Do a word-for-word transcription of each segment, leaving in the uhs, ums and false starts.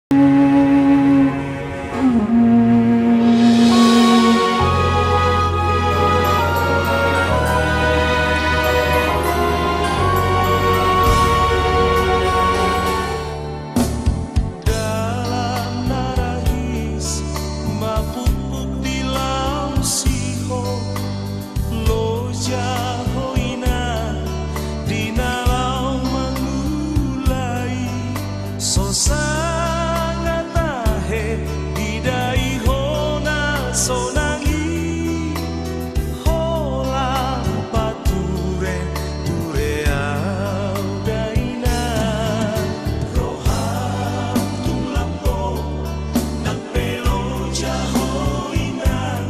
Dalan na rahis mapukpuk di laut Sihon, loja ho inang di na laho mangula i. So sanga tahe didai ho na sonang i. Holan pature ture au da inang. Roham tung lambok nang pe loja ho inang.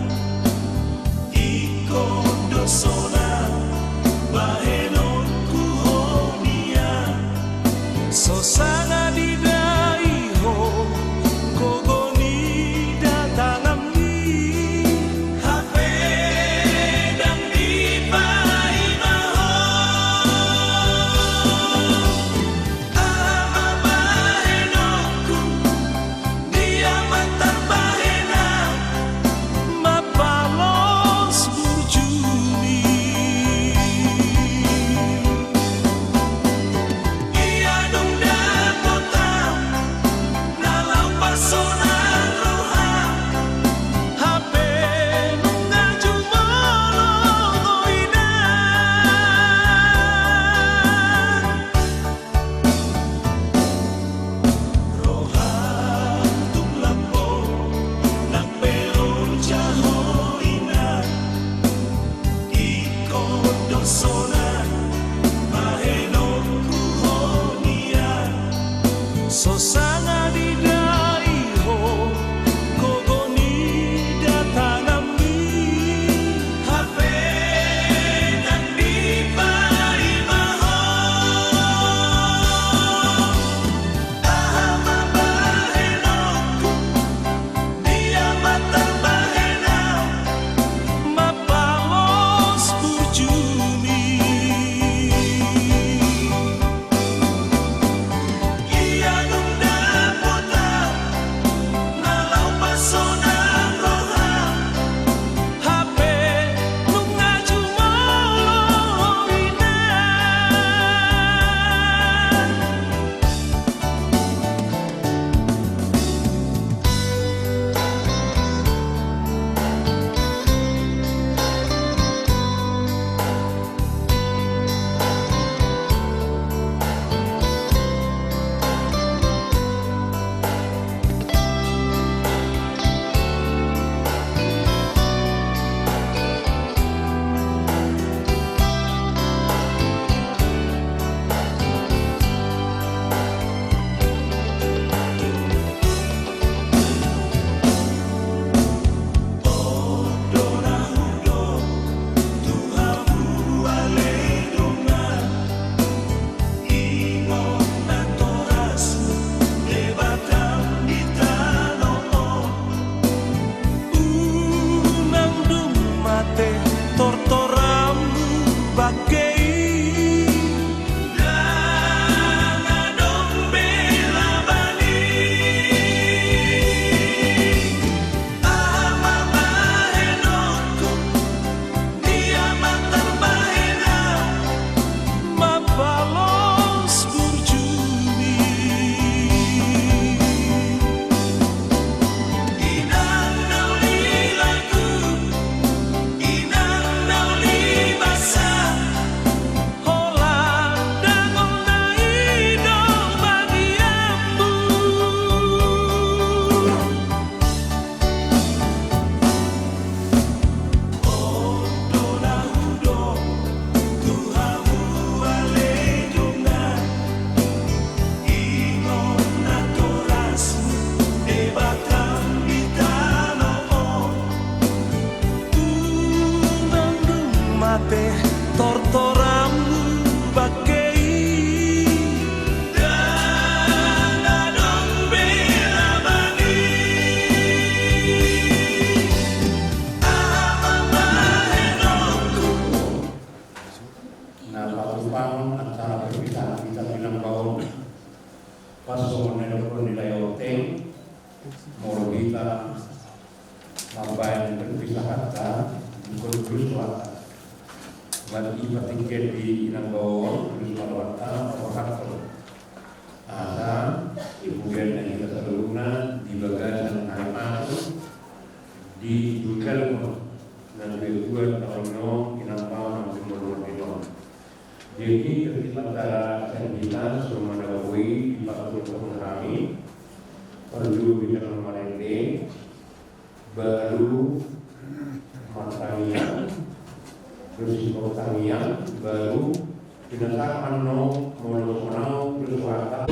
Ingkon do sonang bahenonku ho nian. So sanga didai ho gogo ni da tanganmi. Hape ndang dipaima ho. Aha ma bahenonku, dia ma tarbahen au, mapalos burjumi. Ia dung dapot au na laho pasonang roha, hape nunga jumolo ho inang. Roham tung lambok nang pe loja ho inang. Ingkon do sonang bahenonku ho nian. So sanga didai ho gogo ni da tanganmi. Hape ndang dipaima ho. Aha ma bahenonku, dia ma tarbahen au, mapalos burjumi. Ia dung dapot au na laho pasonang roha, hape nunga jumolo ho inang. Unang dung mate tortorammu bangke i. Ndang adong be labani. Aha ma bahenonku, dia ma tarbahen au, mapalos burjumi. Inang na uli lagu, inang na uli basa, holan dangol na i do bagianmu. On do na hudok tu hamu ale dongan, ingon natorasmu Debata di tano on. Unang dung mate tortorammu bangke i. Ndang adong be labani. Aha ma bahenonku. Na patupanon acara perpisahan hita di nang baon. Pas songon na nidok ni Lae oteng, molo hita mambaen perpisahanta, ingkon tulis rohanta. Mati patingke di inang baoa on, tulis ma rohanta, rohanta. Asa, di bulan na hita saluhutna, di bagasan haimasu, di jungkalna, na tuatua na olo inang baoa na olo. Jadi, ketika acara sendita, semua dapoi, di waktu kami, perlu kita memerintah, baru, matangiang, terus matangiang, baru, binatang ano, molo sonau, terus waktu.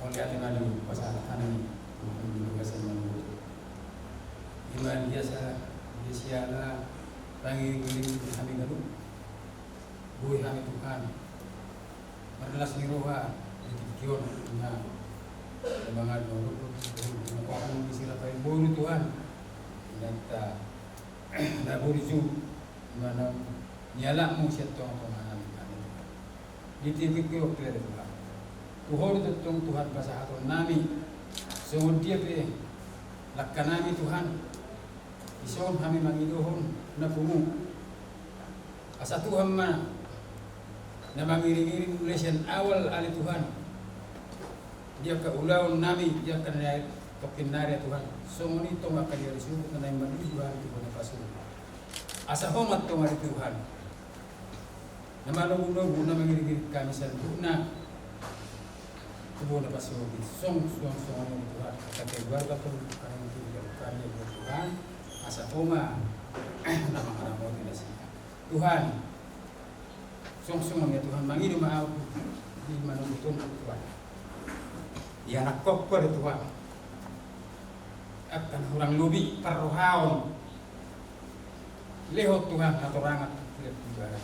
Mauliate ma di pasahat hami, Tuhan, di bagasan mangolu. Ima dia sa, dia siala, pangiring-iring hami ganup. Boi hami, Tuhan, marlas ni roha di tingki on, na mangan molo, na pahu di sira paimboru, Tuhan. Inanta na burju, na nialapmu sian tonga-tonga nami, Tuhan. Di tingki on pe, Tuhan, tu Ho do tongtong, Tuhan, pasahaton nami. Songon dia pe langka nami, Tuhan, dison hami mangidohon na pungu. Asa Tuhan ma na mangiring-iring mulai sian awal, ale Tuhan, di angka ulaon nami, di angka na tongkin nari, Tuhan. Songon i tong angka di ari suhut na naeng manuju hami tu bona pasu. Asa Ho ma tong, ale Tuhan, na manogu-nogu, na mangiring-iring hami saluhutna tu bona pasu. Song, song, songon i, Tuhan, angka keluarga pun, kami, Tuhan, Tuhan, Tuhan, asa Ho ma na mangaramoti nasida, Tuhan. Song, songon i, Tuhan, mangido ma ahu di manogu tongtong, Tuhan, di anakkon, ale Tuhan, angka na hurang lobi parrohaon. Lehon, Tuhan, hatorangan tu ibadah.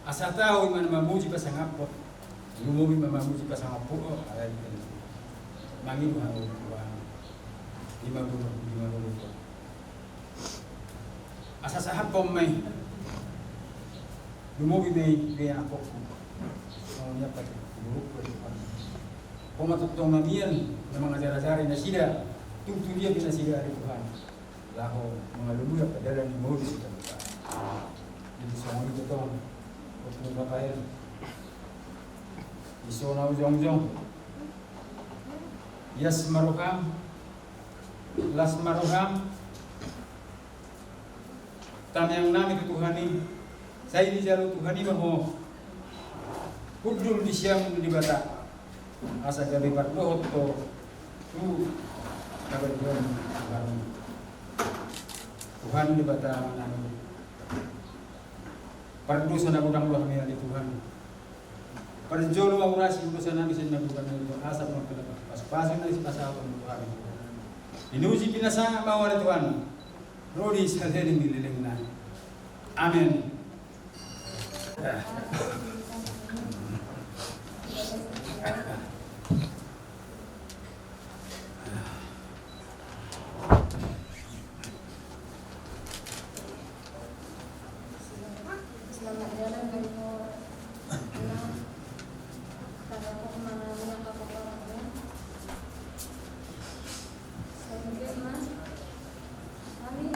Asa tau i ma na mamuji pasangaphon. Lumobi ma mamuji pasangaphon. Oh, alai mangido hami, Tuhan, di manogu, di manogu. Asa sahaphon ma i. Lumobi ma i di anakkonhu. Songon i ma di boruhu, Tuhan. Ho ma tongtong na mian na mangajar-ajari nasida. Tung tu dia pe nasida, ale Tuhan, laho mangalului angka dalan ni maulis i, Tuhan. Jadi songon i tong, waktu Rafael, dison ahu jongjong. Ias ma roham, las ma roham. Tangiang nami tu Tuhan i, sai dijalo Tuhan i ma ho hundul di siamun ni Debata, asa gabe pardohot ho tu habaruon. Tuhan Debata Amanami, pardosa na godang do hami, ale Tuhan. Parjolo ma urasi dosa nami sian na godang i, asa pasupasu na sipasahaton do hami. Inuji pinasahat ma ho, ale Tuhan, ro di saleleng ni lelengna. Amen. Selamat jalan, Bapak. Nah, kalau aku kemana-mana, aku kemana. Saya pikir, Mas, kami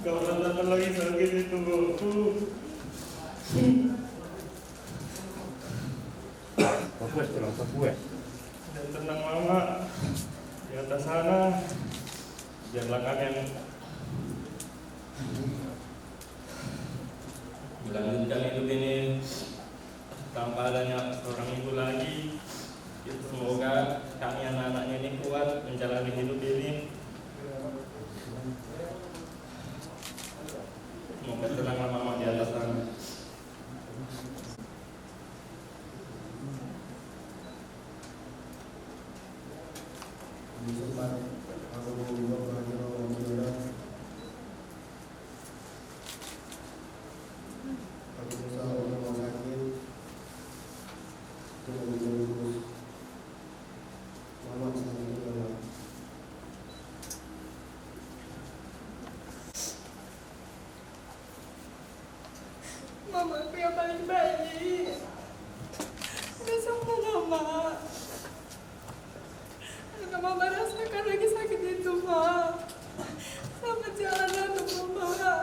Kau rasakan lagi sakit di tubuhku. Papuas, tulang papuas. Dan tenang Mama di atas sana. Biarlah kami yang melanjutkan hidup ini tanpa adanya seorang ibu lagi. Semoga kami anak-anaknya ini kuat menjalani hidup ini. Semoga tenanglah Mama di atas sana. Mamaku yang paling baik. Udah sembuh, Mama. Udah Mama rasakan lagi sakit itu, Ma. Selamat jalan untuk Mama.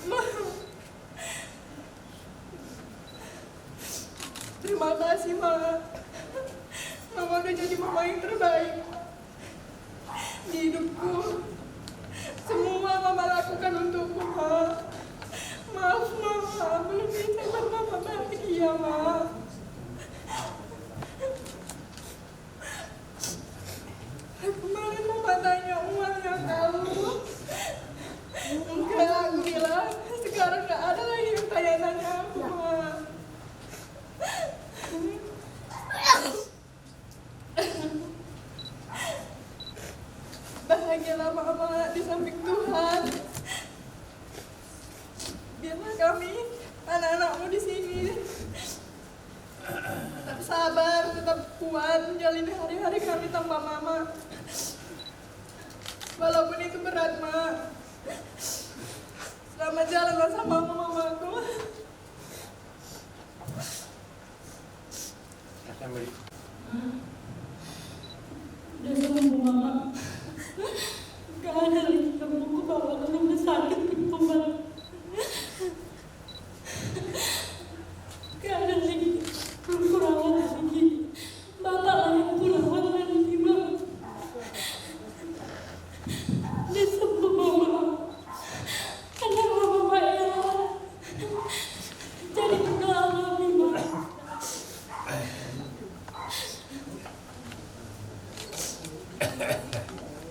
Ma. Terima kasih, Ma. Mama udah jadi mama yang terbaik di hidupku. Semua Mama lakukan untukku, Ma. Maaf, Ma. Belum bisa buat Mama bahagia, Ma. Kemarin Mama tanya uang yang kamu. Enggak, aku bilang, sekarang nggak ada lagi yang tanya-tanya aku, Ma. Bahagialah Mama di samping Tuhan. Biarlah kami, anak-anakmu di sini, tetap sabar, tetap kuat menjalani hari-hari kami tanpa Mama. Walaupun itu berat, Ma. Selamat jalan, Ma, sama Mamaku. Udah sembuh, Mama. Gak ada lagi yang mau ku bawa ke rumah sakit, Mama. Gak ada lagi yang ku rawat lagi. Bapak lah yang ku rawat nanti, Mama. Udah sembuh, Mama. Tenang, Mama, Mama, ya. Jadi tenang, Mama.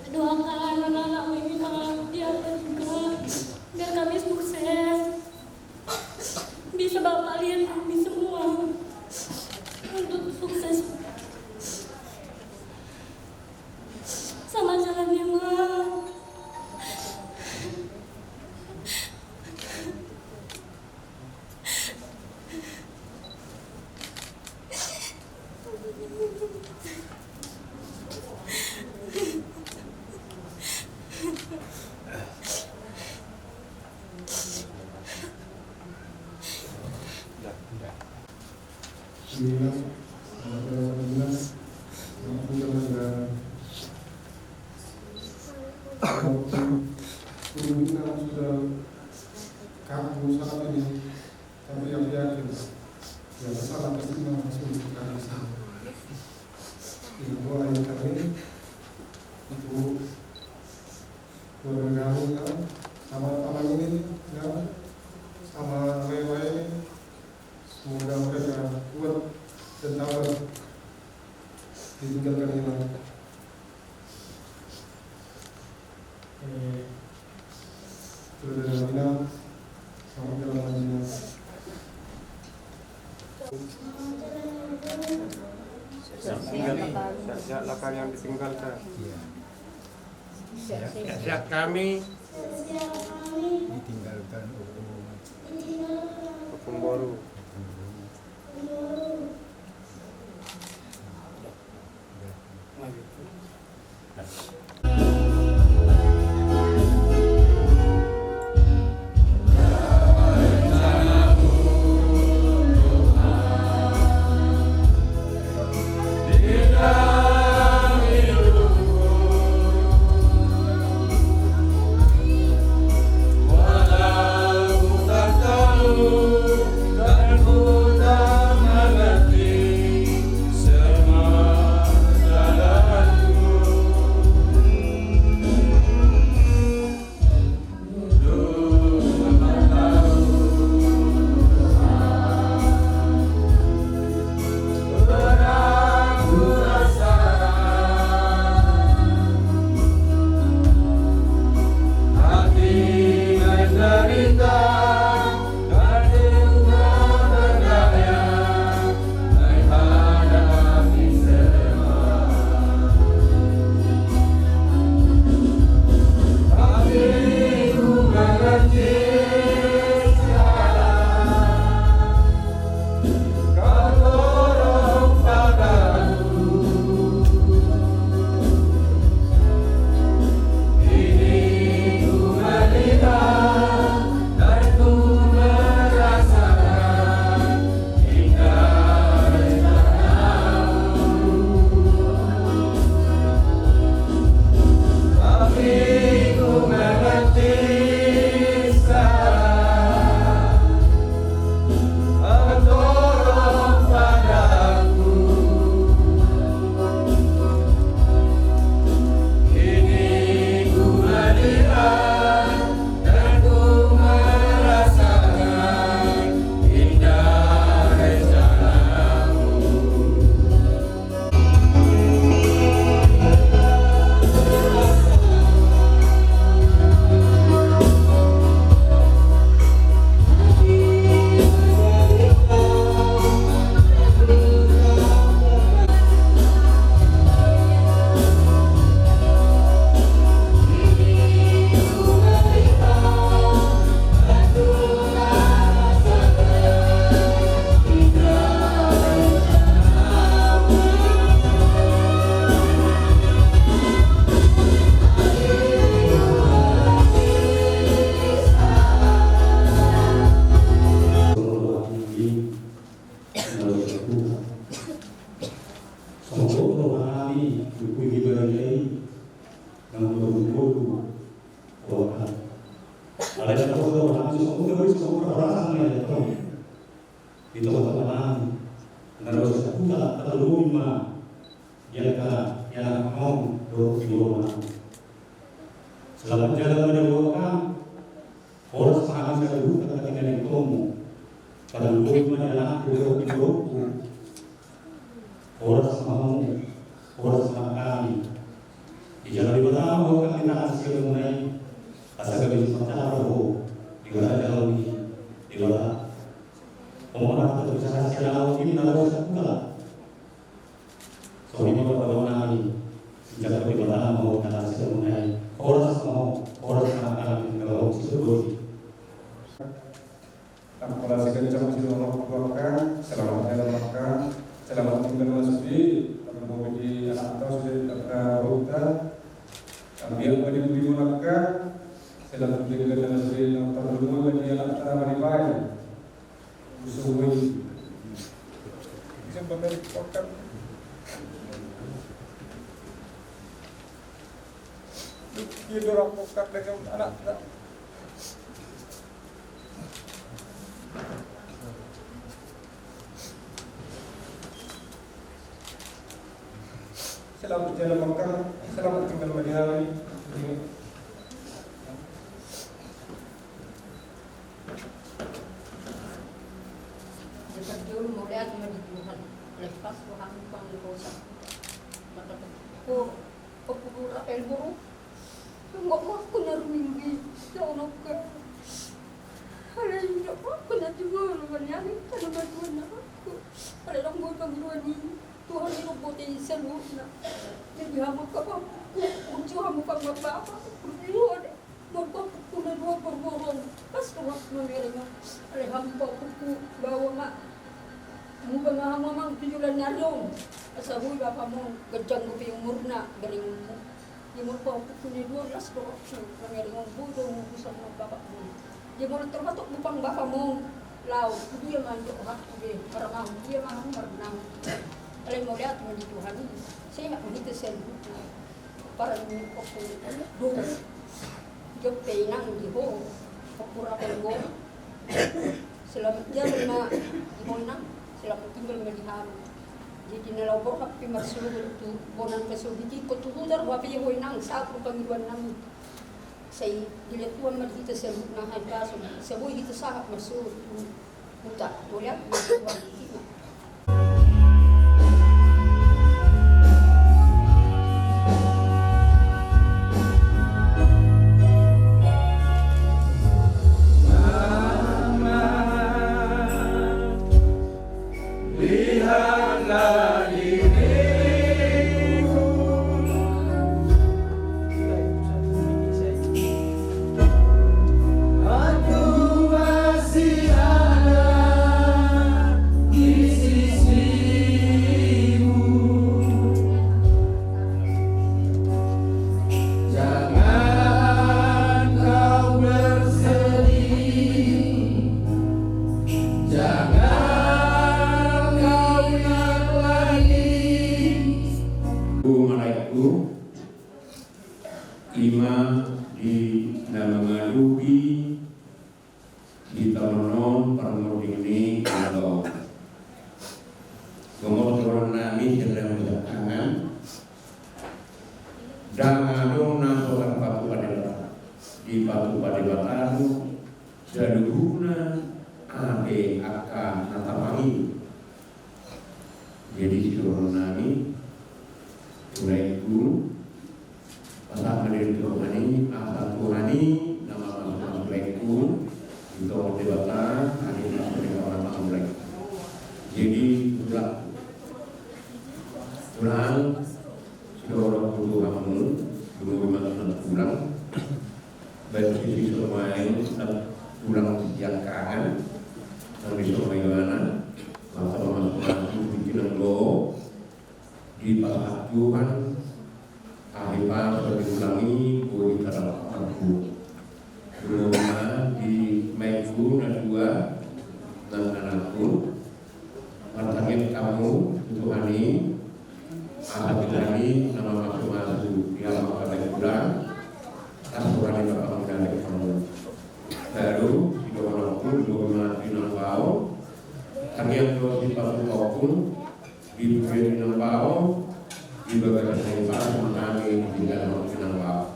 Doakan anak-anakmu ini, Mak, di atas juga, biar kami sukses, bisa Bapak lihat kami semua untuk sukses sama jalannya, Mak. Bismillah. Alhamdulillah. Alhamdulillah. Alhamdulillah, sudah kamu saat ini. Tapi yang yakin, ya, salah pasti memang sudah kamu salah. Ibu, ayah kami, ibu, keluarga kami, ya, sama paman ini, ya, sama wewe, semoga mereka kuat dan tabah ditinggalkan Inang. Eh, sudah ada Inang, selamat jalan, Inang. Yang tinggal, sehat-sehatlah kalian ditinggalkan. Iya. Sehat-sehat kami. Ditinggalkan Opung. Opung Boru. Opung Boru. Udah. Nah, gitu. Nah. Di angka ianakhon dohot di borunami. Selamat jalan ma di roham. Horas ma hami saluhutna na tinggal di rohamuna. Parlinggomi ma di anakku dohot di borungku. Horas ma hamu, horas ma hami. Dijalo Debata ma ho hami na sian muna i. Asa gabe sipata ho Debata, jalo ni Debata. Horas ma hami, horas ma hami. Songon i ma parboruonnami, dijalo Debata ma ho na sian muna i. Horas ma ho, horas ma hami, na ro sian borungku. Apala sigancang sidohonon tu angka, selamat jalan angka, selamat tinggal ma sude, tarlumobi di anakta sude angka boruta. Ambiak ma di bulimon angka, selamat tinggal ma sude, tarlumobi di anakta ma di baen. Usu woi. Bisa pamer pokat. Iya, dorang pokat dengan anakta. Selamat jalan ma angka, selamat tinggal ma di hami. Mauliate ma di Tuhan. Lepas Tuhan pangkosa. Mata ko, ko pura el boru. Nggak mau aku naruh minggi. Tahu nggak? Alai nggak mau aku nanti mau nanya. Kalau bantuan aku. Alai dong gue panggilan ini. Tuhan i do bote i saluhutna. Jadi hamu angka pahompu, unju hamu pangbapak, unju de. Molo pahompu na dua parboruon, pas do waktu mamereng on. Alai hamu pahompu, baoa ma. Muba ma hamu amang tu joloan ni ari on. Asa boi bapam on, ganjang dope umurna, berengonmu. Jadi molo pahompu na dua, las do waktu mamereng on, boi do muba sama bapakmu. Jadi molo tarbatok bapam bapam on, laho tu dia ma anjak rohangku be, marnahun dia ma hamu marnahun. Alai mauliate ma di Tuhan i, sehat ma hita saluhutna. Parani pahompu do. Jop pe inang di ho, pahompu rakan go. Selamat jalan ma di ho inang, selamat tinggal ma di hamu. Jadi na laho borhat pe marsogot tu bona na so bitik ko tu huta ro hape ho inang, sahat do pangidoannami. Sai dilehon Tuhan ma di hita saluhutna hahipason, sai boi hita sahat marsogot tu huta. Mauliate ma di Tuhan. Jangan kau bersedih, jangan kau ingat lagi. Malaiku, ima di na mangalupi di taon on parmonding ni angka on. Gomos dohononnami sian na manghatai. Ndang adong na so tarpatupa Debata, dipatupa Debata do saluhutna ate angka na tapangido. Jadi sidohononnami, mulai tu Pasahat ma di Tuhan i, asa Tuhan i na mamasumasu laengku, di tonga Debata, asa Tuhan i na mamasumasu laengku. Jadi, ulang. Ulang, sidohonon tu hamu, dulu memang ulang. Baik sisi semua yang ulang siang kangen, yang di semua yang mana, masa mamasumasu di pinang lo, Dipasahat Tuhan, ahi pas diulangi, boi tadapot. Dulu ma di maengku na dua, nang anakku, martangiang hamu tu Tuhan i, asa Tuhan i na mamasumasu di hamu angka na hurang, asa Tuhan i na pangudari hamu. Baru, sidohononku, dulu ma di nang bao, tangiang do sipatupaonku, Di pudi ni nang bao, Di bagasan halipason nami di dalam waktu nang bau.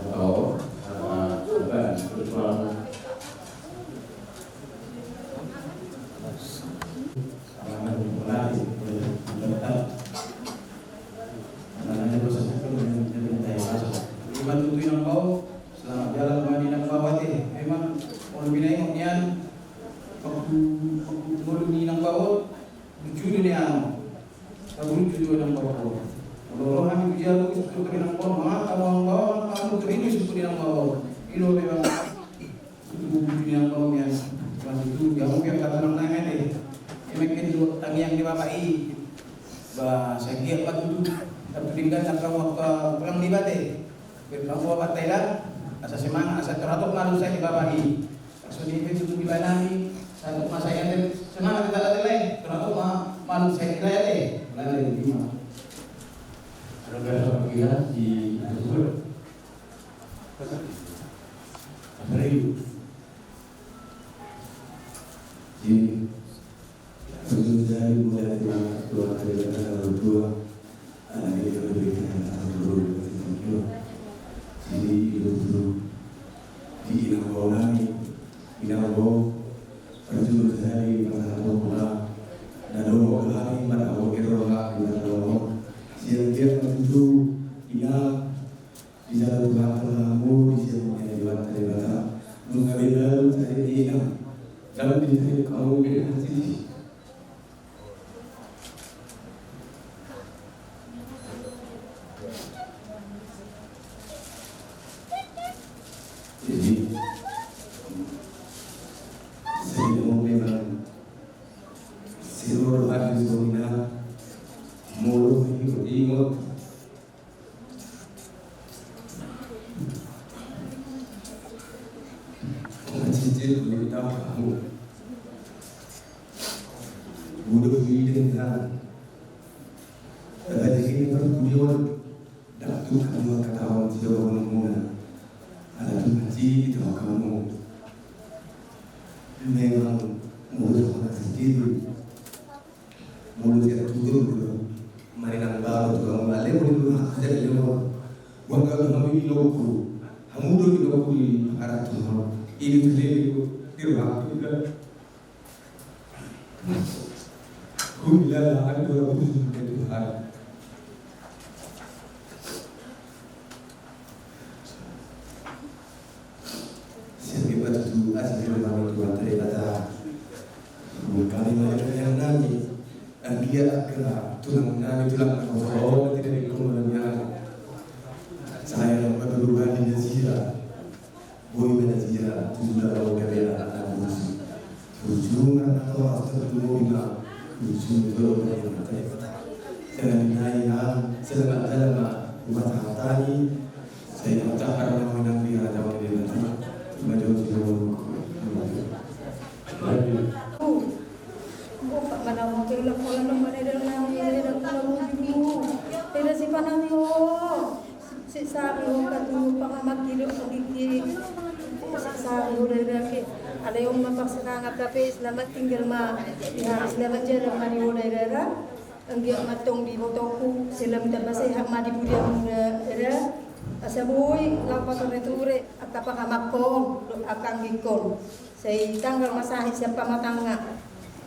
Atau, eh, bukan, persoalan. Tangan, tangan, tangan. Tangan, tangan. Ima tutu inang bau, selamat jalan ma di inang bau ate. Memang, olo binaen nian, waktu, waktu ngolu ni inang bau, lucu ni nian. Tabulut tu inang bau. Molo ro hami tu jabu, tu inang bau, mangata inang bau, mangata tu inang bau. Ilo memang. Tutu inang bau nian. Tutu jabu nian kata nang nang ate. Emek itu tangiang ni bapak i. Ba, sai giat ma tutu. Tapi denggan na kau waktu pulang di bate. Berpangku bapak Thailand. Asa semangat, asa teratur malu sai di bapak i. Songon i pe tutu di bahen nami, sahat ma sai ate, semangat hita ate lae, turato ma, manang sai hita ate, lae, ima. Ada berapa panggilan di Atas Bulu? Apa lagi? Di Tujuh jari mulai di Tuhan dari kata orang tua, anak itu lebih kena orang tua. Jadi itu tuh di inang bau nami, inang bau, tujuh jari mata bau pula, dan bau nami mata bau kira orang di mata bau. Siang dia itu inang Di jalan Tuhan terlamu di siang ini di Debata. Nunga beda lu cari di inang. Dalam di cari kamu beda hati. Jadi, saya mau memang seluruh hati suami nak mau ingat, ingat. Cicil, beli tahu. Bodo beli dengan. Tadi ini kan beli wan. Dak tu kamu kata orang tidak orang muna. Ada tu ngaji di tahu kamu. Memang mulut orang sendiri. Molo sian tutur do, marinang baba tu hamu, ale molo di rumah aku jadi lewat. Buang kalau hamu di loku, hamu do di loku di parat tu hamu. Ini tu lele di rumah aku juga. Hum lala adu aku tu Tuhan. Sian Debata tu asi di rumah Tuhan Debata. Kami melihat yang nami. Anggia angka tulang nami tulang na kosong tidak dikon nami. Saya berubah di Nazira. Boy Nazira tu sudah kau kebela anak kursi. Ujung anak kau asal dulu bima. Ujung dulu dari mata. Selamat jalan, selamat jalan, Mak. Rumah tangga tani. Saya ucapkan nama menang di hadapan Debata. Maju, maju. Opa, mana mau ke ulang, ulang, ulang, mana ada nama, ada nama, ulang, ulang. Tidak sih, panami, oh. Si sari, oh, katu, pangamak, kilo, sedikit. Si sari, oh, dari, dari. Ada yang mapak serangat, tapi selamat tinggal, Ma. Ya, selamat jalan, Ma, di, oh, dari, dari. Anggiat ma antong di ibotongku, selamat tamba sehat ma di pudianmuna, eda. Asa boi, laho pature-ture, angka pangamakhon, dohot angka anggingkon. Sai tanggal ma sahit sian pamatangna.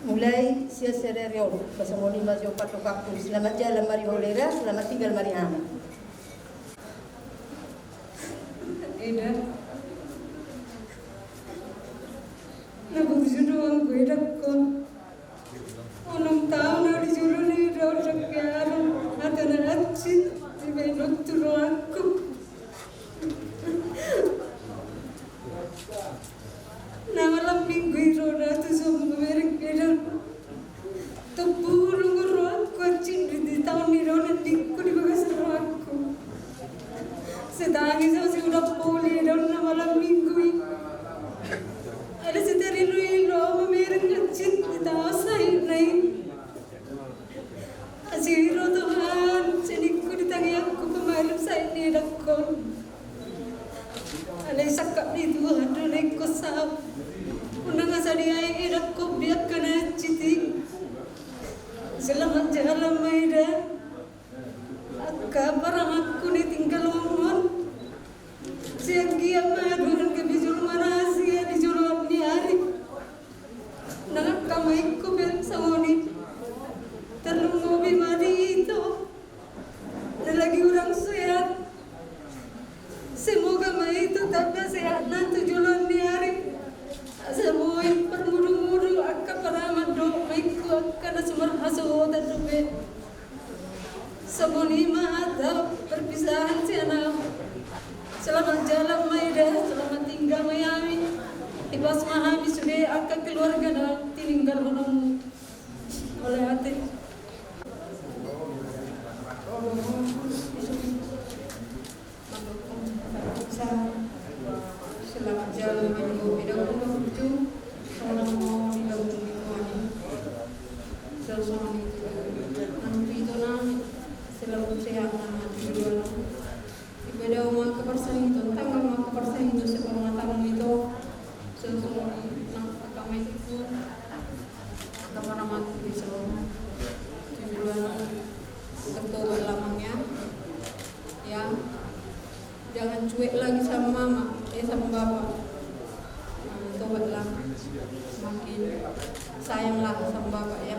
Mulai sian sadari on, asa boi ma jo patokangku. Selamat jalan ma di ho, eda, selamat tinggal ma di hami. Eda. Na burju do anggo edangkon. Onom taon au di jolo ni eda on, dang pe adong hata na hansit dibaen on tu rohangku. Na malam minggu i ro na tu son mamereng eda on. Tompu ro rohangku hansit di taon ni eda on, ningku di bagasan rohangku. Sai tangis au, sai hudapoli eda on na malam minggu i. Ada sai tarilu-ilu au mamereng hansit di taon sahitna i. Asi ro Tuhan, sai ningku di tangiangku pamalum sai Angka paranganku na tinggal on, sai anggiat ma Tuhan gabe jolma na hasea di joloan ni ari. Nang angka maikku pe songon i, tarlumobi ma di ito na lagi hurang sehat. Semoga ma ito tamba sehatna tu joloan ni ari. Asa boi parmudumudu angka parangan dohot maikku angka na sumarhasohotan dope. Songon i ma hata perpisahan sian hami. Selamat jalan ma eda, selamat tinggal ma hami. Ipas ma hami sude angka keluarga na tininggalhononmu. Mauliate. Selamat jalan ma di ho eda, unang tu songon i ma di ho eda, unang tu ito nami. Selalu sehat ma tu joloan. Ibadah ma angka parsahiton, tanggal ma angka parsahiton, sepamatang ito. Songon i nang angka maikku, angka paranganku di son, tu joloan on, bertobatlah, Amang, ya. Ya. Jangan cuek lagi sama mama, eh, sama bapak. Nah, tobatlah. Makin sayanglah sama bapak, ya.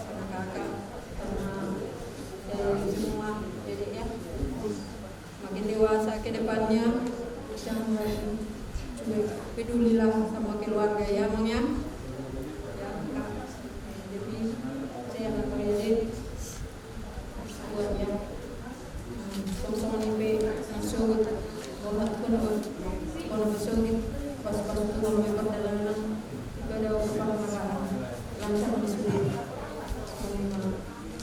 Sama kakak, sama, eh, semua dedek, ya. Makin dewasa ke depannya, jangan lagi cuek, pedulilah sama keluarga, ya, Amang, ya. Ya, Kak. Jadi, saya anak Rere, kuat, ya. Hmm, songon i pe, na sogot, dohot, kono, kono pe sogot, pas-pas tu kono pe pardalanan, ibadah pamaraan, lancar ma sude. Songon i ma.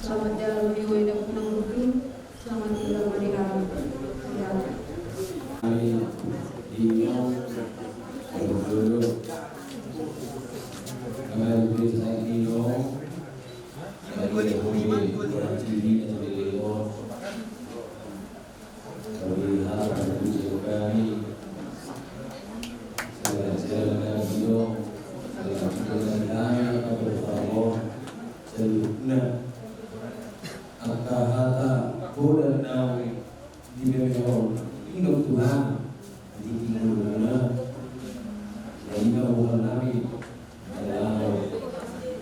Selamat jalan, Ibu, eda, unang tu. Selamat tinggal, Mari Hari. Ya. Kami di Nyong, Solo. Kami di Desa Nyong. Kami di Desa Nyong. Kami di Desa Nyong. Selanjutnya, angka hata poda naung di bere on, indok Tuhan, di tingkirmuna, na i ma bohal nami, na laho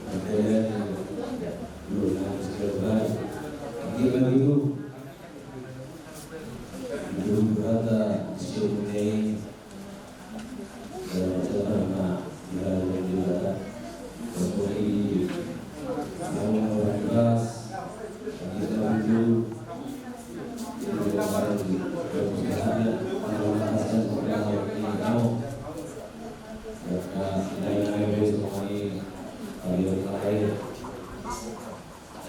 mardalan, dohot nami segala baik. Anggiat ma di ho, di ho hata siomuna i,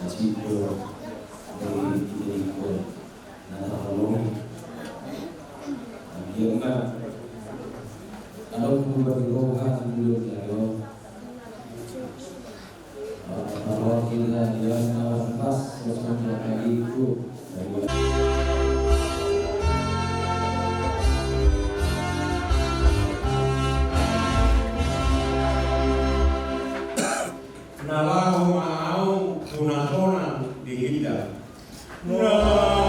Asiko, dari, dari ko, na takalong. Anggiat ma adong huba di roha tu joloan ni ari on. Taruhon hita di ari na marpas, songon na tadi tu. Na laho ma ahu tu na sonang di hita. Na sonang di hita.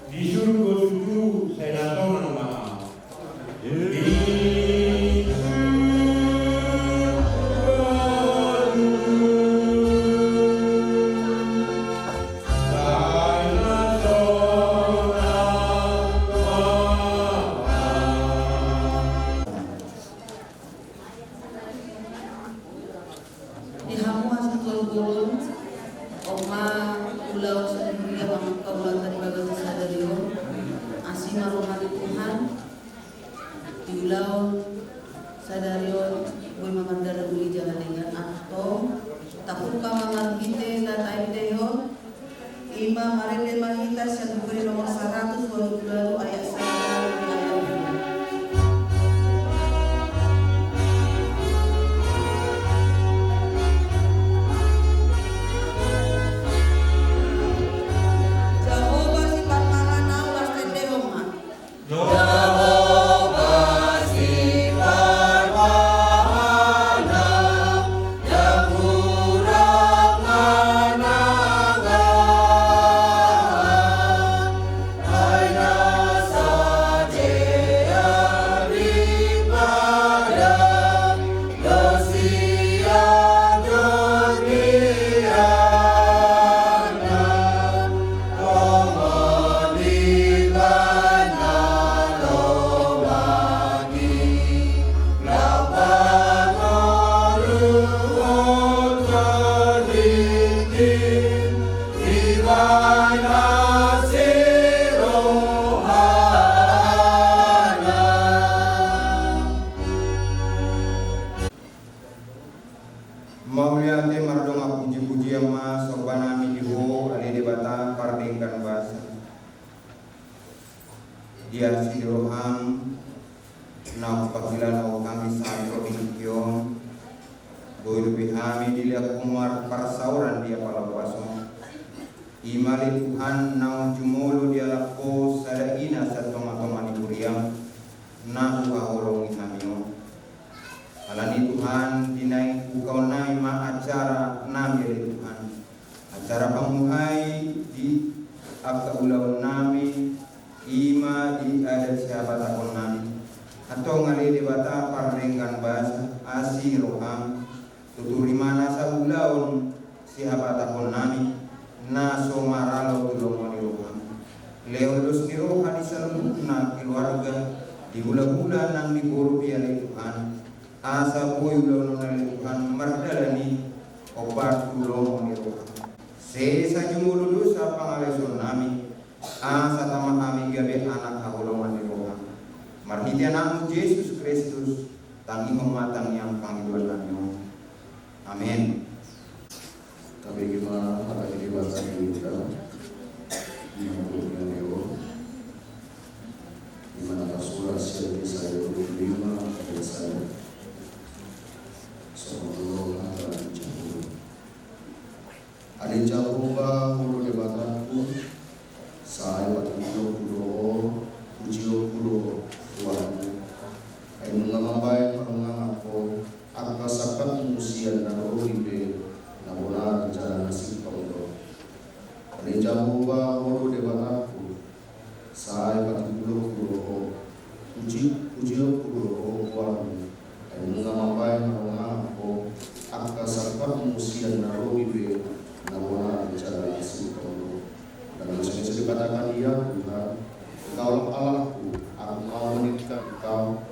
Di surgo tutu sai na sonang ma ahu. Di hamu hasuhuton bolon, on ma ulaon sian huria mangan kaulatan bagasan sadari on, asi ma roha ni Tuhan, di ulaon sadari on, boi ma mardalan uli jala denggan, antong tapungka ma marhite na taendehon, i ma marende ma hita sian Buku Ende nomor saratus walu pulu walu ayat sada di ayat dua. Jahowa sipatar Diasidi roham, na hupakilalahon hami sahat ro di tingki on, boi dope hami dilehon marparsaoran di apala boasom. I ma ale Tuhan naung jumolo dialap Ho sada ina sian tongatonga ni huriam, na huhaholongi hami on. Alani Tuhan, di na hukaonai ma acara nami ale Tuhan. Acara panguhai di angka ulaon nami, i ma di adat sihabatahon nami. Antong ale Debata pardenggan basa, asi ni roham, tuturi ma nasa ulaon sihabatahon nami, na so maralo tu lomo ni roham. Lehon dos ni roha di saluhutna keluarga, di hulahula nang di boru i ale Tuhan. Asa boi ulaon on ale Tuhan mardalan i, hombar tu lomo ni roham. Sesa jumolo dosa pangalaosion nami, asa tama hami gabe anak haholongan ni roham. Marhite Anakmu Jesus Kristus, tangihon ma tangiang pangidoan nami on. Amen. Tabege ma hata ni Debata di hita, di minggu ni ari on, di mana tarsurat sian Yesaya dua puluh lima ayat sada. Songon on hata ni Jahowa. Ale Jahowa, Ho do Debatangku, sai patimulonku do Ho, pujionku do Ho, Tuanku. Ai nunga mambahen hahongangan Ho, angka sangkapmu sian na robi pe na bonar jala na sintong do. Ale Jahowa, Ho do Debatangku, sai patimulonku do Ho, puji, pujionku do Ho, Tuanku. Ai nunga mambahen hahongangan Ho, angka sangkapmu sian na robi pe na bonar jala na sintong do. Dan langsung bisa dikatakan, ya Tuhan, Engkau Allahku, aku mau meninggikan Engkau,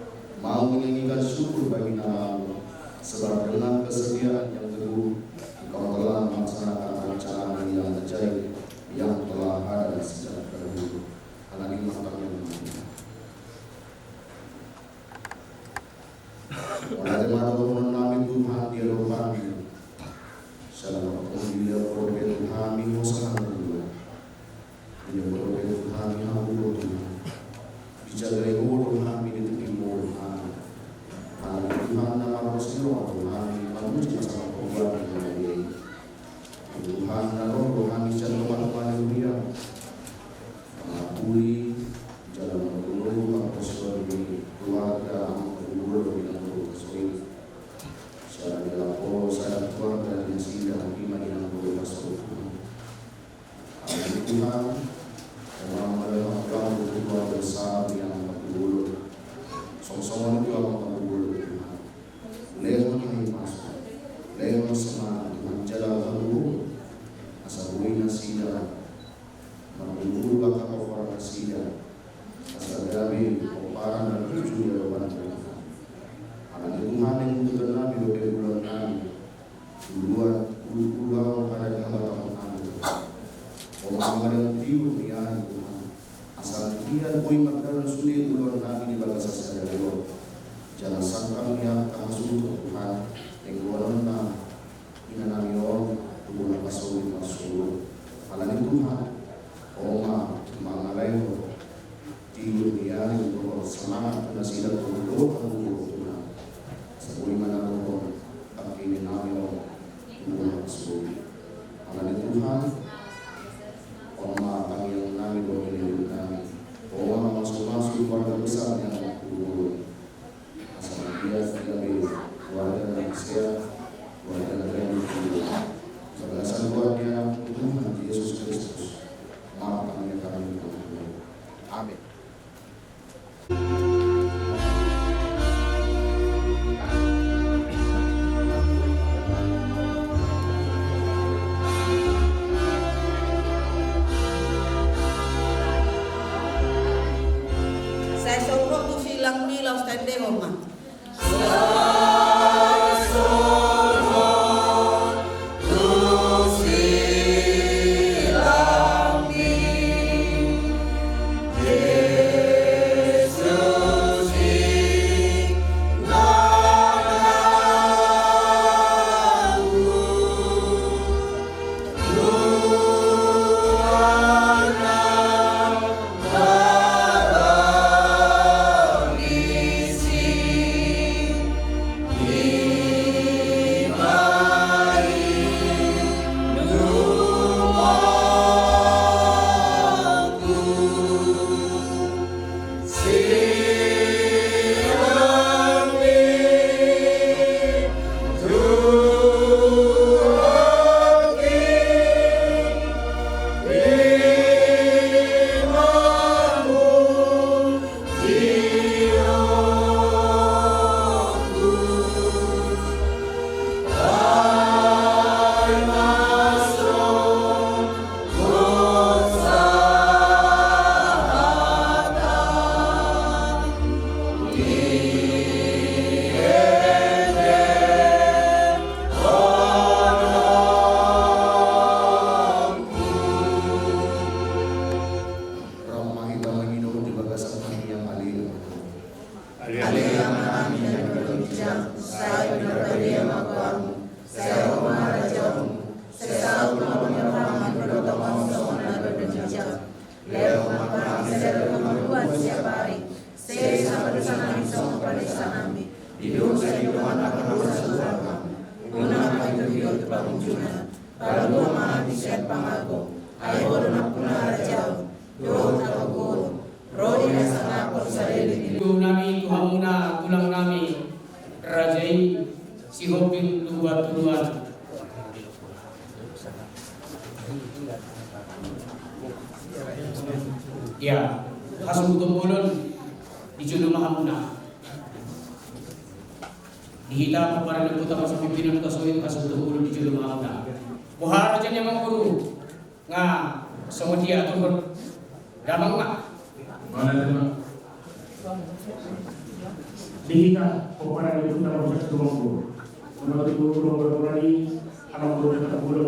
mau menyanyikan syukur bagi nama-Mu, sebab dengan kesetiaan yang teguh Engkau telah melaksanakan rencana yang ajaib yang telah ada sejak dahulu. Alani mantap yang mulia. Mauliate ma dohonon nami Tuhan di adopanMu. Salama pun di adopanMu Tuhan, minggu sahari dua. Di adopanMu Tuhan, minggu dua Tuhan. Dijagai Ho do hami, ditindangMu do hami. Alani Tuhan na marlos ni roha do hami, mamuji ma songon Ho Tuhan. Tuhan na ro do hami sian tongatonga ni huriaM. Mangapuli jala mangalului pangkorson ni keluarga Amang Parhubul di nang do kaso i. Sian di lapo sada keluarga di nasida i ma di nang do kaso i. Amin Tuhan. Emang ada hamba keluarga besar di Amang Parhubul. Songon-songon i tu Amang Parhubul Tuhan. Lehon hahipason, lehon semangat Tuhan jala haluhon. Asa boi nasida marhubul angka pomparan nasida. Asa gabe pomparan na lucu di adopanMu. Alani Tuhan, naeng hubutuhon nami dope ulaon nami. Ulaon, ulaon adat habatahon nami. Ho ma na mangalean tiur ni ari Tuhan. Asa anggiat boi mardalan sude ulaon nami di bagasan sadari on. Jala sangkap ni angka hasuhuton Tuhan, denggonon ma ina nami on, tu bona pasogit marsogot. Alani Tuhan, Ho ma mangalean tiur ni ari, dohot semangat tu nasida, tu dohot hamu Tuhan. Asa boi ma na dohot angka ina nami on, tu bona pasogit. Alani Tuhan, on ma tangiang nami dohot leleng nami. Ho ma mamasumasu keluarga besar ni Amang Parhubul. Asa dia, dia be keluarga na sehat, keluarga na baik. Bagasan goar ni Anakmu Tuhan Jesus Kristus, ma tangiang nami. Amin. Sai songon tu silang ni laos tandehon ma. Jala do hangoluan siapari. Sesa ma dosanami songon panesanami di dosa ni dongan na mangula sahurang. Unang ma hami togihon tu pangunjunan. Palua ma hami sian pangago. Ai Ho do nampuna harajaon dohot hagogoon, ro di hasangapon saleleng ni leleng. Nami tu hamuna, tulang nami, raja i Sihombing Lumban Toruan. Ia, hasuhuton bolon di jolo ma hamuna. Di hita pomparan ni ompunta pasupasu pimpinan, hasuhuton bolon di jolo ma hamuna. Boha raja ni amangboru? Nga songon dia aturhon damang ma. Di hita pomparan ni ompunta pasupasu pimpinan, amangboru, amangboru, amangboru, amangboru.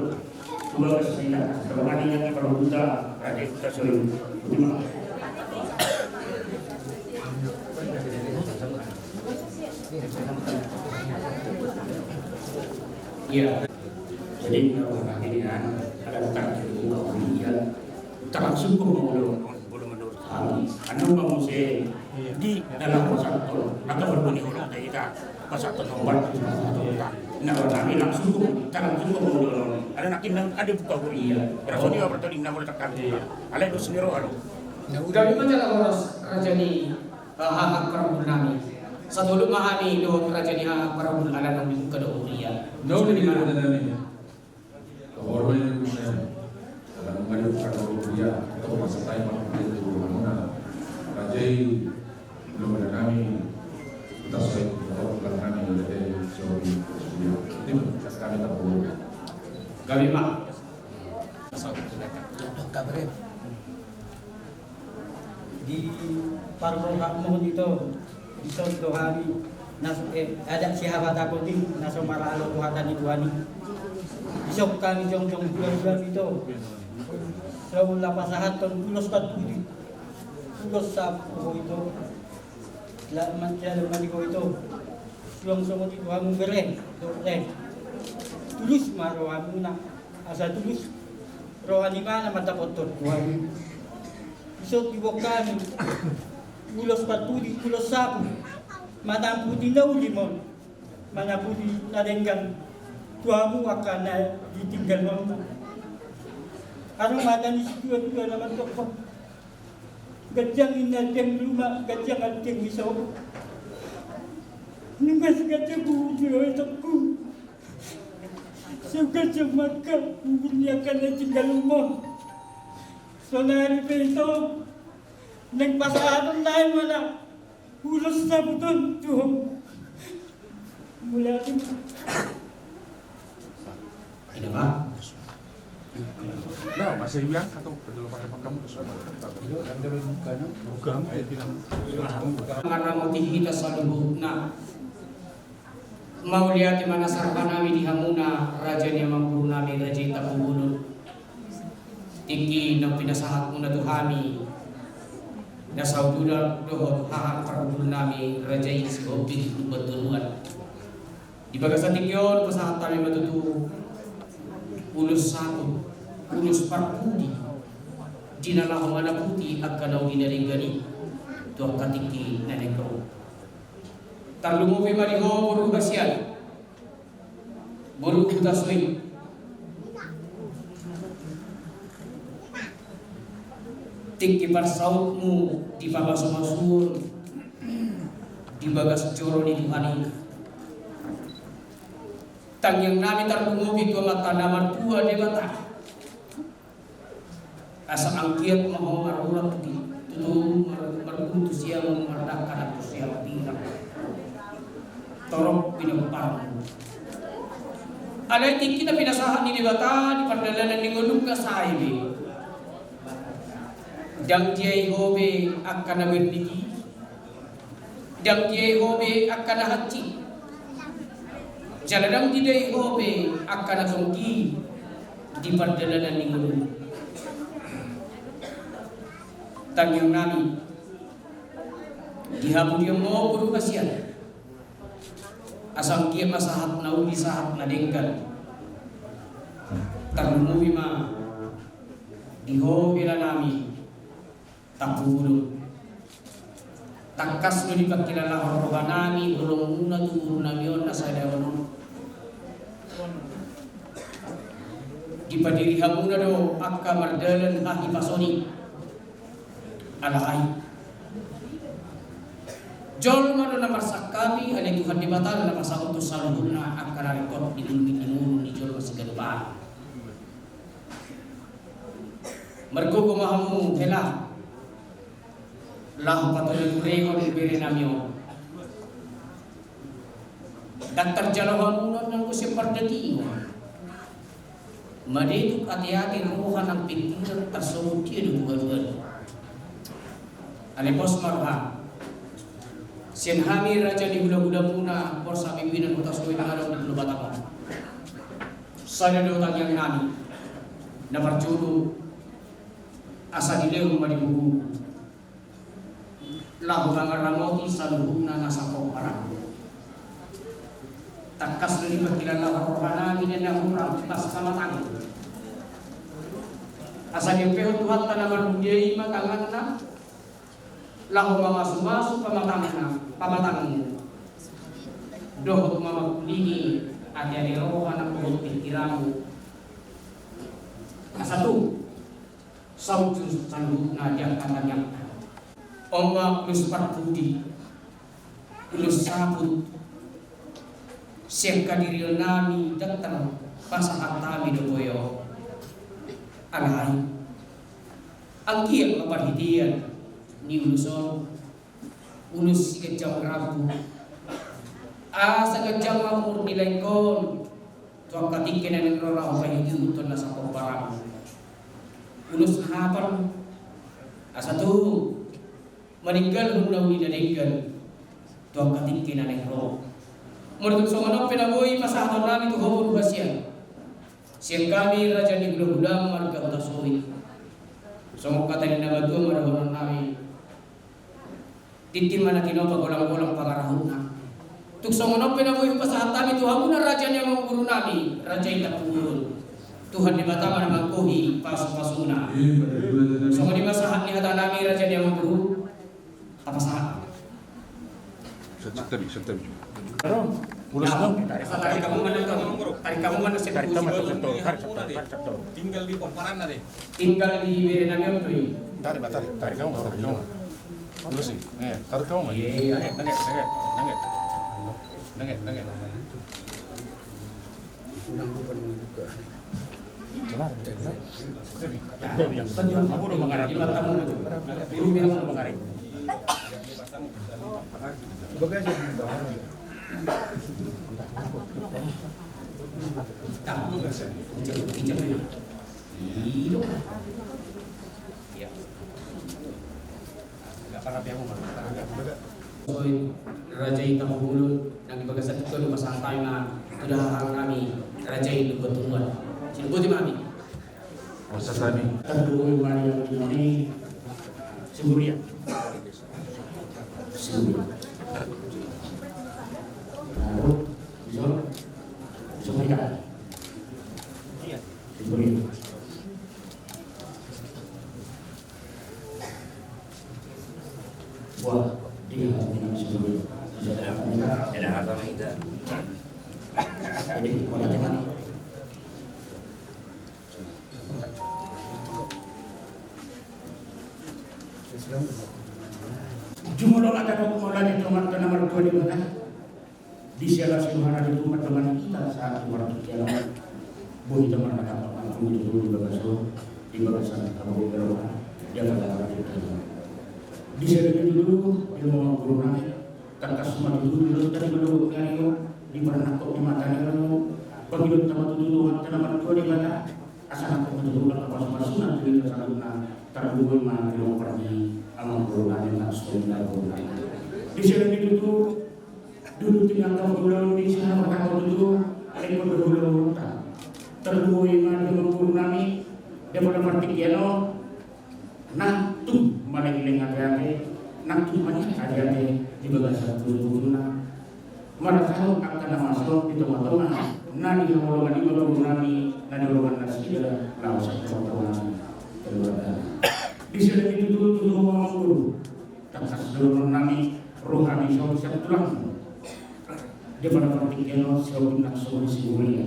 Tubagas ma hita, sabagas ni na parhundulta, raja i Huta Sohiu. Boti ma. Ia. Jadi, kalau hal ini, ada utang, ia. Utang langsung ke mangolo. Anu ma muse di dalam pasahathon, na tolu ni holong hita pasahathon nomor. Na nami langsung tu, ta langsung tu molo. Alai nangkin nang ada buka huri. Ia. Berarti ni apa tadi na boleh tekan. Alai dos ni roha lo. Gabe ma jala horas raja ni, eh, haha parhundul nami. Satolut ma hami dohot raja ni haha parhundul ala naung dibuka do huria. Naung dibuka do huria. Tohor ma i, dalam mengadu karena dia atau masa time aku dia tu rumah. Raja i, belum ada nami. Kita sesuai dengan nami, ada dia, sorry, dia. Itu kami tak perlu. Kami mah. Di parrohahon ito, dison do hami, na so, eh, adat sihabatahon i, na so maralo tu hata ni Tuhan i. Dison hami jongjong hulahula ito. Sai laho pasahathon ulos parpudi, ulos sapu ho ito. Selamat jalan ma di ho ito. Suang songon i tu hamu bere dohot lae. Tulus ma rohamuna, asa tulus roha ni ibana ma mandapothon Tuhan. Dison diboan hami ulos parpudi, ulos sapu, manamputi na uli ma on, manamputi na denggan tu hamu angka na ditinggalhon. Adong hata ni situatua na mandok, ganjang ninna tiang ni ruma, ganjang hata tiang ni sopo. Nunga so ganjang uhum ni roha ni itongku, so ganjang ma angka uhum ni angka na tinggal on. Saonari pe ito, naeng pasahaton nami ma na ulos saputon tu ho. Mulai. Ina ma. Nah, masa ibu yang atau kedua pakai pakai muka semua. Bukan, ya, bilang. Mangaramoti hita saluhutna. Mauliate ma na saroha nami di hamuna, raja ni amangboru nami, raja i Tampubolon. Tingki na pinasahatmuna tu hami, na sauduran dohot haha parhundul nami, raja i Sihombing Lumban Toruan. Di bagasan tingki on pasahat hami ma tutu ulos sapu, ulos parpudi, di na laho manamputi angka na uli na denggan i tu angka tingki na naeng ro. Tarlumobi ma di ho boru hasian, boru Hutasoit. Tingki parsautmu dipamasumasuhon di bagas joro ni Tuhan i. Tangiang nami tarlumobi tu Amanta na martua Debata. Asa anggiat ma ho marurang tu, tu, tu, mar-, marurang tu siamun, mardangka nang tu siamun. Torop pinomparmu. Alai tingki na pinasahat ni Debata di pardalanan ni ngolunta sae be. Ndang dia i ho be angka na bernit i. Ndang dia i ho be angka na hansit. Jala ndang didai ho be angka na tonggi di pardalanan ni ngolu. Tangiang nami, di hamu dia mo boru hasian. Asa anggiat ma sahat na uli, sahat na denggan. Tarlumobi ma di ho hela nami. Tampubolon. Tangkas do dipangkilalahon rohanami holongmuna tu gurunami on na sada on. Dipadiri hamuna do angka mardalan hahipason i. Alai jolma do na marsangkapi, alai Tuhan Debata do na pasahathon saluhutna angka na ringkot di gulmit ni ngolu ni jolma siganup ari. Margogo ma hamu hela laho patureturehon berenami on. Ndang tarjalo hamu on nanggo sian pardagingon. Mate tuk ateate, roha nang pikiran, tarsogot dia do tu haduan. Alai pos ma roha. Sian hami raja ni hulahulamuna borsak pimpinan Hutasoit na adong di Pulo Batam on, sada do tangiangnami na parjolo, asa dilehon ma di buku laho mangaramoti saluhutna na sapomparan. Tangkas do dipangkilalahon rohanami na hurang pas pamatang. Asa diampehon Tuhanta na marmulia i ma tanganna laho mamasumasu pamatangna, pamatangmu, dohot mamangkulingi ateate, roha nang dohot pikiranmu. Asa tung saut saluhutna di angka tangiangta. On ma ulos parpudi, ulos saput sian hadirionnami, ndang tarpasahat hami do boyo. Alai anggiat ma parhitean ni ulos on, ulos siganjang rambu, asa ganjang ma umur ni laengkon tu angka tingki na naeng ro laho paihut-ihuthon na sapomparan. Ulos na hapal, asa tung maninggalhon na uli na denggan tu angka tingki na naeng ro. Molo tung songon on pe na boi pasahatonnami tu ho boru hasian, sian hami raja ni hulahulam marga Hutasoit, songon hata ni na matua ma dohononnami: Tintin ma na tinopa, golang-golang pangarahutna. Tung songon on pe na boi hupasahat hami tu hamuna raja ni amang gurunami, raja i Tampubolon. Tuhan Debata ma na manggohi pasu-pasuna. Songon i ma sahat ni hatanami raja ni amang guru. Tapasahat. Santabi, santabi. Ulos do. Tarik hamu ma, tarik hamu ma, tarik hamu ma, tarik hamu ma, tarik hamu ma. Tinggal di pomparanna deh. Tinggal di berenami on do i. Tarik ma, tarik, tarik hamu ma, tarik hamu ma. Ulos i. Eh, tarik hamu ma. Iya, iya. Nangke, nangke, nangke. Nangke, nangke. Raja i Tampubolon, nang di bagasan tingki on pasahat hami ma tu dahahangnami, raja i Lumban Tonuan. Sinubuti ma hami. Pasahat hami. Tarlumobi ma di amang nami Siburian. Siburian. Lalu, Siburian. Siburian. Wah, dia punya sebelum. Jadi, pada teman. Jumolo ma hata mauliate tu Amanta na martua Debata. Di siala si rohana do tutu mandongani hita sahat tu martua i. Boi hita marnatap mangolu tu Tuhan di bagasan, di bagasan hita mangolu di bagasan. Di siala ni tutu, di amang gurunami, tangkas ma tutu dilehon hita di manogot ni ari on, di parnangkok ni mata ni ari on, pangidoanta ma tutu tu Amanta na martua Debata, asa nangkok ma tutu angka pasu-pasuna tu hita saluhutna, tarlumobi ma di amang gurunami na so ina gurunami. Di siala ni tutu, dung tingki angka ulaon di siala partangiangan tutu, lengkon do ulaonta. Tarlumobi ma di amang gurunami, di partingkian on, nang tung malelengleng ate-ate, nang tung maniak ate-ate di bagasan tubutuna. Marasahon angka na masa on di tonga-tonga na di haholongan i ma gurunami, na di holongan nasida laho sian tonga-tonga keluarga. Di siala ni tutu, tutu Ia na siampun na songon i si mulia.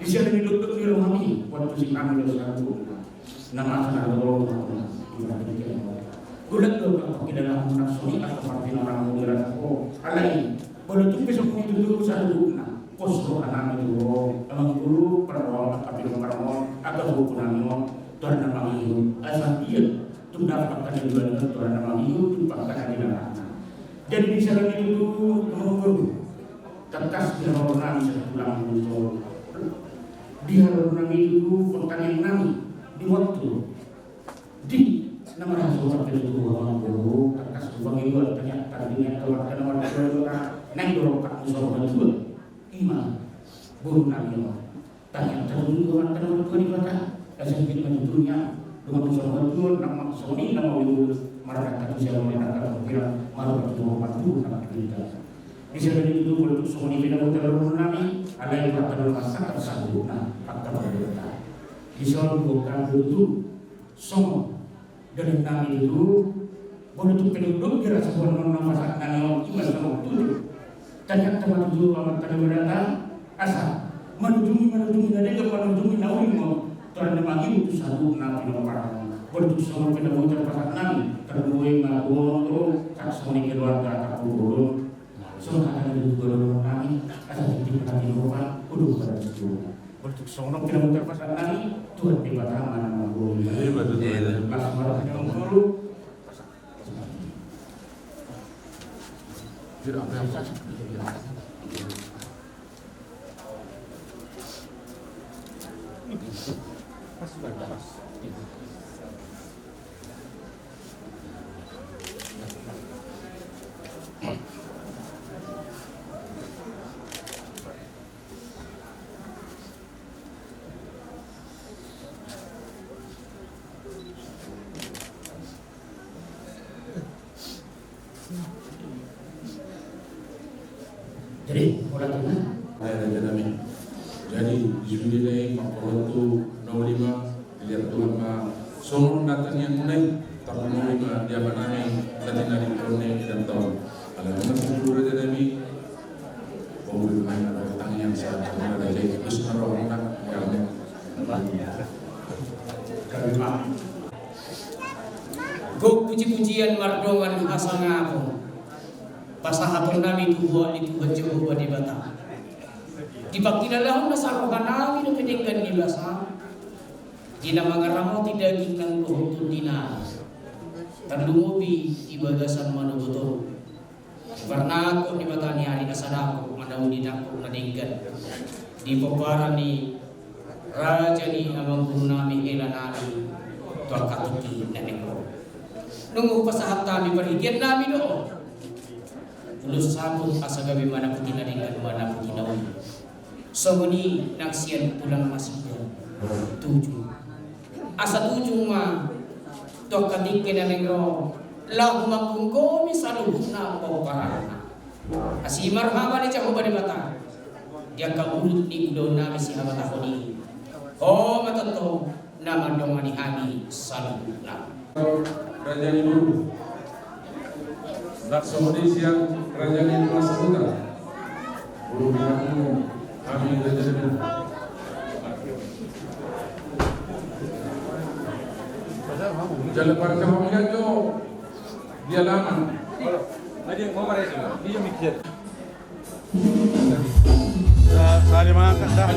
Di sian na nidokdok ni rohami, waktu si kami do saluhutna. Na masa na lolo na. Golap do pangkilalahon na songon i, angka parti na marmulia na ho. Alai, molo tung pe songon i tutu saluhutna. Pos rohanami tu ho, amang guru, parroham, angka pinomparmon, angka bukunami on, Tuhan na mangihut, asa dia, tung dapot angka na dua, Tuhan na mangihut, tung angka na dua. Jadi di sian i tutu, amang guru. Tangkas di haroro nami satulang muncul. Di haroro nami tutu, pertanyaan nami di waktu di nama rasul waktu itu orang guru, tangkas di pangiluan, ternyata di nia tolak dan orang tua juga naik dorong tak musuh orang tua. Ima guru nami orang. Ternyata dulu orang tua di mata. Asa kita dunia dengan musuh orang tua, nama soni, nama wiu, marah kata siapa yang akan bilang, marah kata orang tua, nama kita. Di sian i tutu, molo tung songon i pe na huhut haroro nami, alai huhut haroro nami sahat saluhutna, angka parhata. Di sian i tutu, songon dalan nami tutu, molo tung pe dung dong dirasa huan non na pasahat nami on, ima songon tutu. Tanyat ma tutu amanta Debata, asa manujungi, manujungi na denggan, manujungi na uli ma Tuhan na mangihut tu saluhutna pinomparmon. Molo tung songon i pe na huhut pasahat nami, tarlumobi ma tu ho, sahat songon i keluarga, angka parhata. Songon hata ni tutu dohonon nami, asa tingki hata ni roha, udut pada situ. Molo tung songon i pe na huhut pasahat nami, Tuhan Debata ma na manggohi. Iya, betul, betul. Las marhata ni guru. Tidak apa-apa. Jadi, mulai kita. Baik, raja nami. Jadi, di sude nai mangkorhon tu na uli ma, dilihat Tuhan ma, songon na tangiang muna i, tarlumobi ma di ama nami, na tinadingkon ni edan taon. Alana ma sungkun raja nami, pemulung main atau tangiang saat, karena raja itu, terus narohna, ya, ya. Kami ma. Gok puji-pujian mardongan hasangapon pasahaton nami tu Ho ni Tuhan Jahowa Debata. Dipangkilalahon nasa roha nami dope denggan ni basa, di na mangaramoti daging nang dohot tondina, tarlumobi di bagasan manogot on. Di parnangkok ni mata ni ari asa dapot manauli nangkok na denggan di pomparan ni raja ni amangboru nami hela nami tu angka tingki na naeng ro. Nunga hupasahat hami parhitean nami do. Ulos saput asa gabe manaputi na denggan manaputi na uli. Songon i nang sian tulang nasida tuju. Asa tuju ma tu angka tingki na naeng ro laho manggomgomi saluhutna pomparanna. Asi ma roham ale Jahowa Debata di angka urut ni ulaon nami sihabatahon i. Ho ma tongtong na mandongani hami saluhutna. Raja ni boru. Ndang songon i sian raja ni boru Saputra. Boru ni boru hami raja ni boru. Jala parjolo hami kan jo di alaman. Dia mikir. Sahali mangangkat dah.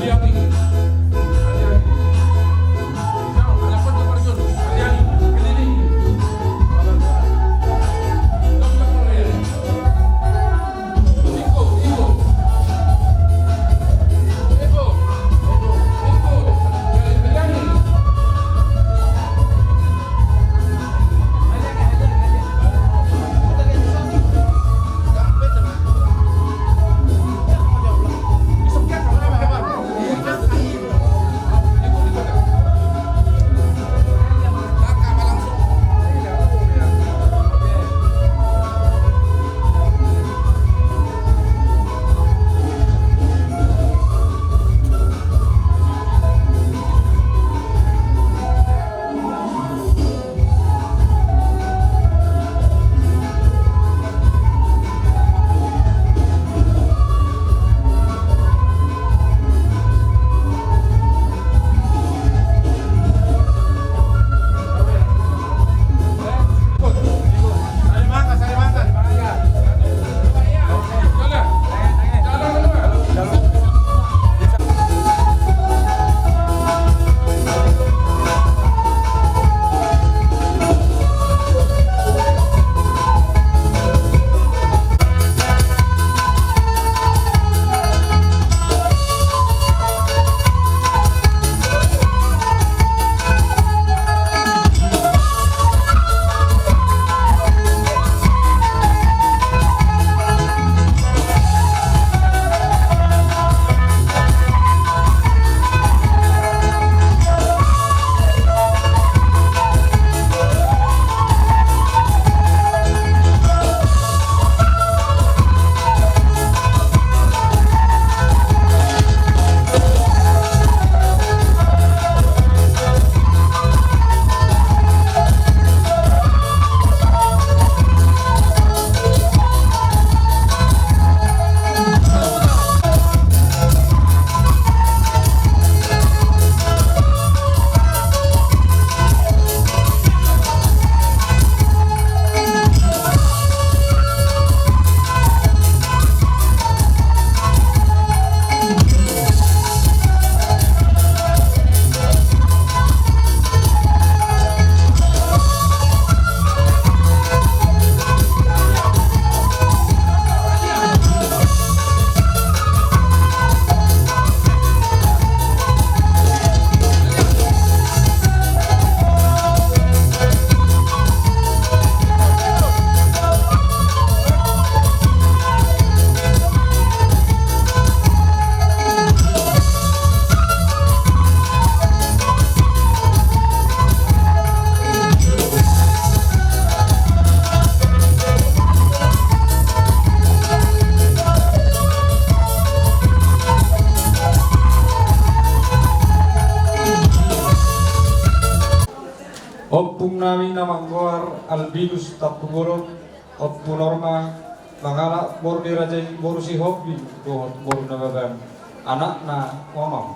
Ompung nami na manggoar Albinus Tampubolon, Ompu Norma, mangalap boru ni raja i boru Sihombing dohot boru Nababan, anakna onom.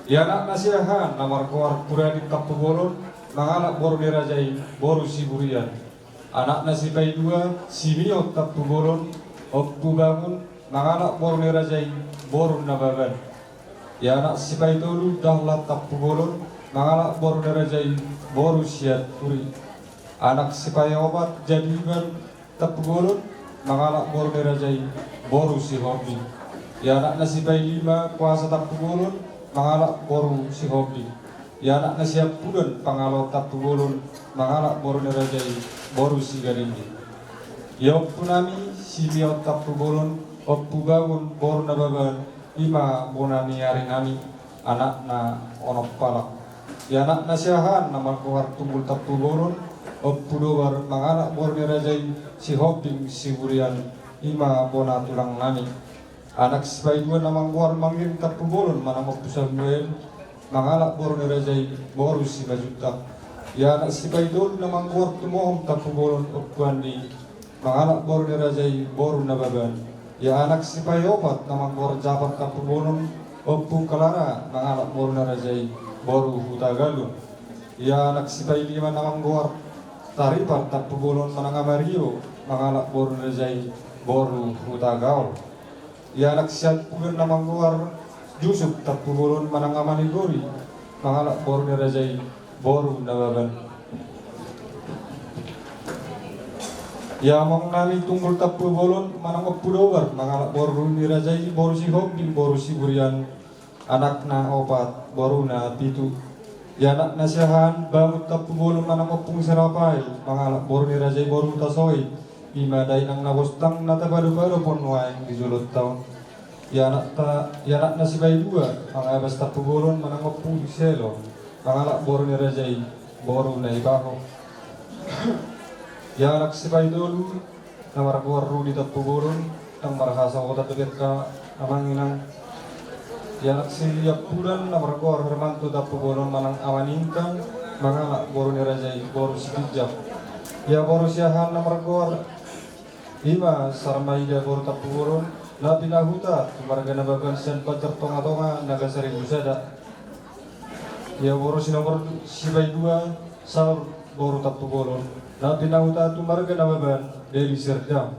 Ia anakna si Ahan na margoar Puradin Tampubolon, mangalap boru ni raja i boru Siburian. Anakna sipaidua Simeon Tampubolon, Ompu Bangun, mangalap boru ni raja i boru Nababan. Ia anak sipaitolu Dahlan Tampubolon, mangalap boru ni raja i boru Sianturi. Anak sipaiopat Jadiman Tampubolon, mangalap boru ni raja i boru Sihombing. Ia anakna sipailima Kuasa Tampubolon, mangalap boru Sihombing. Ia anakna siampudan Pangalo Tampubolon, mangalap boru ni raja i boru Sigalingging. Ia ompu nami Simeon Tampubolon, Ompu Bangun boru Nababan, i ma bona ni ari nami, anakna onom halak. Ia anakna si Ahan na margoar Tunggul Tampubolon, Ompu Dobar, mangalap boru ni raja i Sihombing Siburian, i ma bona tulang nami. Anak sipaidua na manggoar Mangiring Tampubolon manang Ompu Samuel, mangalap boru ni raja i boru Simanjuntak. Ia anak sipaitolu na manggoar Tumohon Tampubolon, Ompu Andi, mangalap boru ni raja i boru Nababan. Ia anak sipaiopat na manggoar Japan Tampubolon, Ompu Kalara, mangalap boru ni raja i boru Hutagalung. Ia anak sipailima na manggoar Taripar Tampubolon manang Amario, mangalap boru ni raja i boru Hutagaol. Ia anak siampudan na manggoar Jusup Tampubolon manang Ama ni Gori, mangalap boru ni raja i boru Nababan. Ia among nami Tunggul Tampubolon manang Ompu Dobar, mangalap boru ni raja i boru Sihombing boru Siburian, anakna opat, boruna pitu. Ia anakna si Ahan Bangun Tampubolon manang Ompung Serapai, mangalap boru ni raja i boru Hutasoit, i ma dainang na bostang na tapadopado pon nuaeng di joloanta on. Ia anakta, ia anakna sipaidua Mangabas Tampubolon manang Ompung Selo, mangalap boru ni raja i boru Naibaho. Ia anak sipaitolu na margoar Rudi Tampubolon, ndang marhasahotan dope angka amang inang. Ia anak siampudan na margoar Hermanto Tampubolon manang Ama ni Intan, mangalap boru ni raja i boru Sitinjak. Ia boru si Ahan na margoar i ma Sarmaida boru Tampubolon, na pinahuta tu marga Nababan sian Banjar Tongatonga, Nagasari Husada. Ia boru si nomor sipaidua Saur boru Tampubolon, na pinahuta tu marga Nababan, Deli Serdang.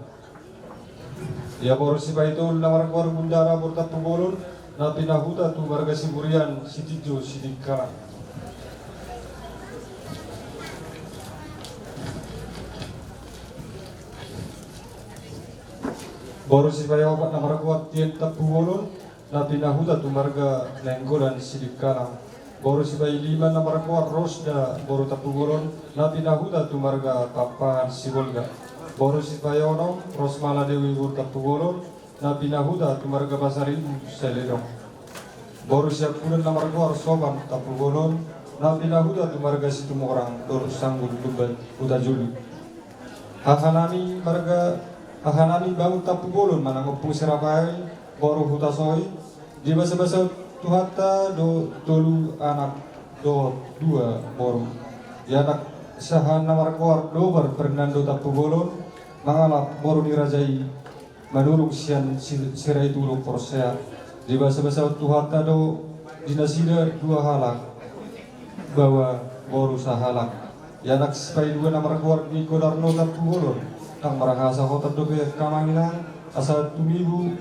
Ia boru sipaitolu na margoar Gundara boru Tampubolon, na pinahuta tu marga Siburian, Sitinjo Sidikalang. Boru sipaiopat na margoar Tien Tampubolon, na pinahuta tu marga Nainggolan Sidikalang. Boru sipailima na margoar Rosda boru Tampubolon, na pinahuta tu marga Pakpahan Sibolga. Boru sipaionom Rosmala Dewi boru Tampubolon, na pinahuta tu marga Pasaribu Saledong. Boru siampudan na margoar Soban Tampubolon, na pinahuta tu marga Situmorang dohot Sanggul Lumban Hutajulu. Hahanami marga, hahanami Bangun Tampubolon manang Ompung Serapai boru Hutasoit, dibasabasa Tuhanta do tolu anak dohot dua boru. Ia anak si Ahan na margoar Dobar Fernando Tampubolon, mangalap boru ni raja i Manurung sian Si-, Sirai Turu Porsea. Dibasabasa Tuhanta do di nasida dua halak baoa boru sahalak. Ia anak sipaidua na margoar Niko Darno Tampubolon, ndang marhasahotan dope angka amang inang, asa tumibu,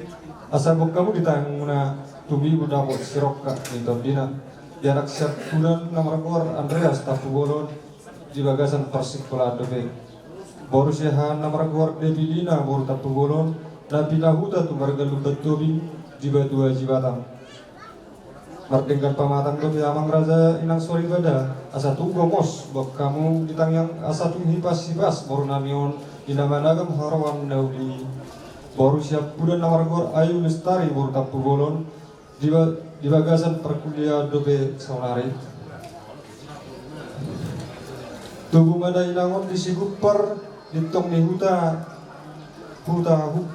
asa bongkamu di tanganmuna tumibu dapot sirongkap ni tondina. Ia anak siampudan na margoar Andreas Tampubolon, di bagasan parsingkolaan dope. Boru si Ahan na margoar Debilina boru Tampubolon, na pinahuta tu marga Lumban Tobing di Batu Aji Batam. Mardenggan pamatang dope amang raja inang soripada, asa tung gomos bongkamu di tangiang, asa tung hipas-hipas borunami on di na managam haroan na uli. Boru siampudan na margoar Ayu Lestari boru Tampubolon, di ba-, di bagasan parkuliahan dope saonari. Tubu ma dainang on di Sigumpar, di tong ni huta, huta hu-,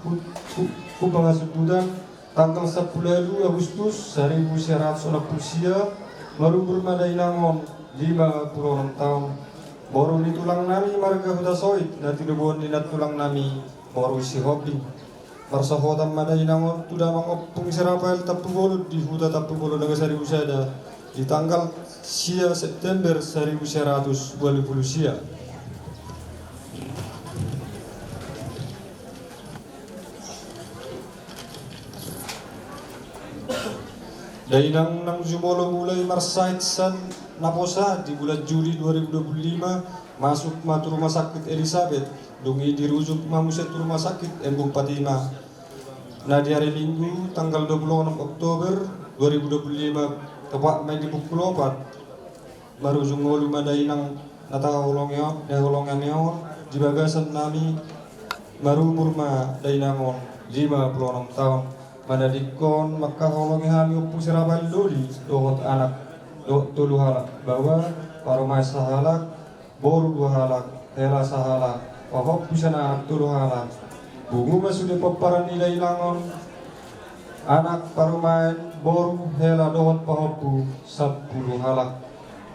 hu-, hu-, Humbang Hasundutan, tanggal sampulu ualu Agustus saribu sia ratus onom pulu sia, marumur ma dainang on Lima pulu onom taon. Boru ni tulang nami marga Hutasoit, na tinoboan ni nantulang nami boru Sihombing. Marsohotan ma dainang on tu damang Ompung si Rafael Tampubolon di Huta Tampubolon Nagasari Usada di tanggal sia September saribu sia ratus ualu pulu sia. Dainang nang jumolo mulai marsahit sian naposo di bulan Juli dua ribu dua puluh lima, masuk ma tu Rumah Sakit Elisabeth, dung i dirujuk ma muse tu Rumah Sakit Embung Fatimah. Na di ari Minggu tanggal dua puluh onom Oktober dua ribu dua puluh lima, tepat ma i di pukul opat, marujung ngolu ma dainang na tahaholongi on, na holongi on di bagasan nami. Marumur ma dainang on lima pulu onom taon. Manadingkon mangkaholongi hami Ompung si Rafael Doli dohot anak dohot tolu halak, baoa parumaen sahalak, boru dua halak, hela sahalak, pahompu sian anak tolu halak. Pungu ma sude pomparan ni dainang on, anak, parumaen, boru, hela dohot pahompu sampulu halak.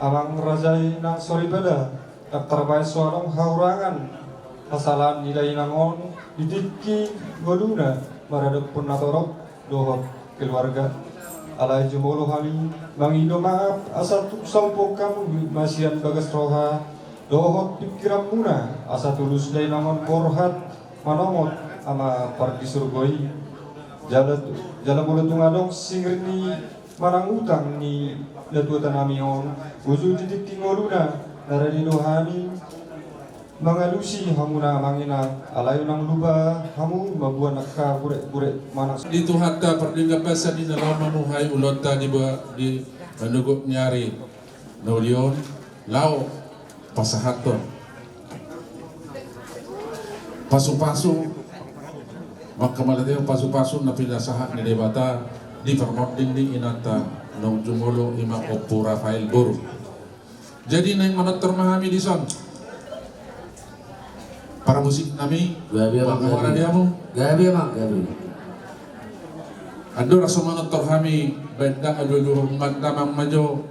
Amang raja i nang soripada, ndang tarbaen so adong hahurangan hasalaan ni dainang on di tingki ngoluna maradophon na torop dohot keluarga. Alai jumolo hami mangido maaf asa tung salpu hamu ma sian bagas roha dohot pingkiranmuna, asa tulus dainang on borhat manomot Ama pardisurgo i. Jala, jala molo tung adong singir ni manang utang ni natuatuanami on, uju di tingki ngoluna, na rade do hami mangalusi hamuna amang inang, alai unang lupa hamu mamboan angka gurek-gurek manang. Di Tuhanta pardenggan basa di na laho mamuhai ulaonta di ba-, di manogot ni ari na uli on, laho pasahathon pasu-pasu, manghamauliatehon pasu-pasu na pinasahat ni Debata di parmonding ni inanta naung jumolo, i ma Ompu Rafael boru. Jadi naeng manortor ma hami dison. Parmusik nami. Gabe, Amang, mangkamarade gabe. Hamu. Gabe, Amang, gabe. Andorang so manortor hami, baen da alualuhon ma damang ma jo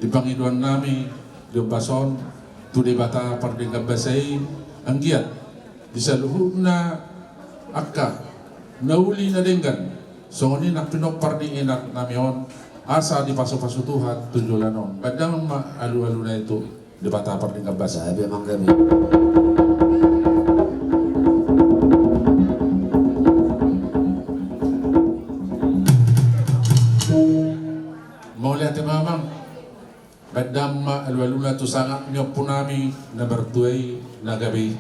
di pangidoan nami di ombas on tu Debata pardenggan basa i, anggiat di saluhutna angka na uli na denggan, songon i nang pinompar ni inang nami on, asa dipasu-pasu Tuhan tu joloan on. Baen damang ma alualuna i tu Debata pardenggan basa. Gabe, Amang, gabe. Mauliate ma, Amang. Baen damang ma alualuna tu sangap ni ompu nami na martua i, na gabe i.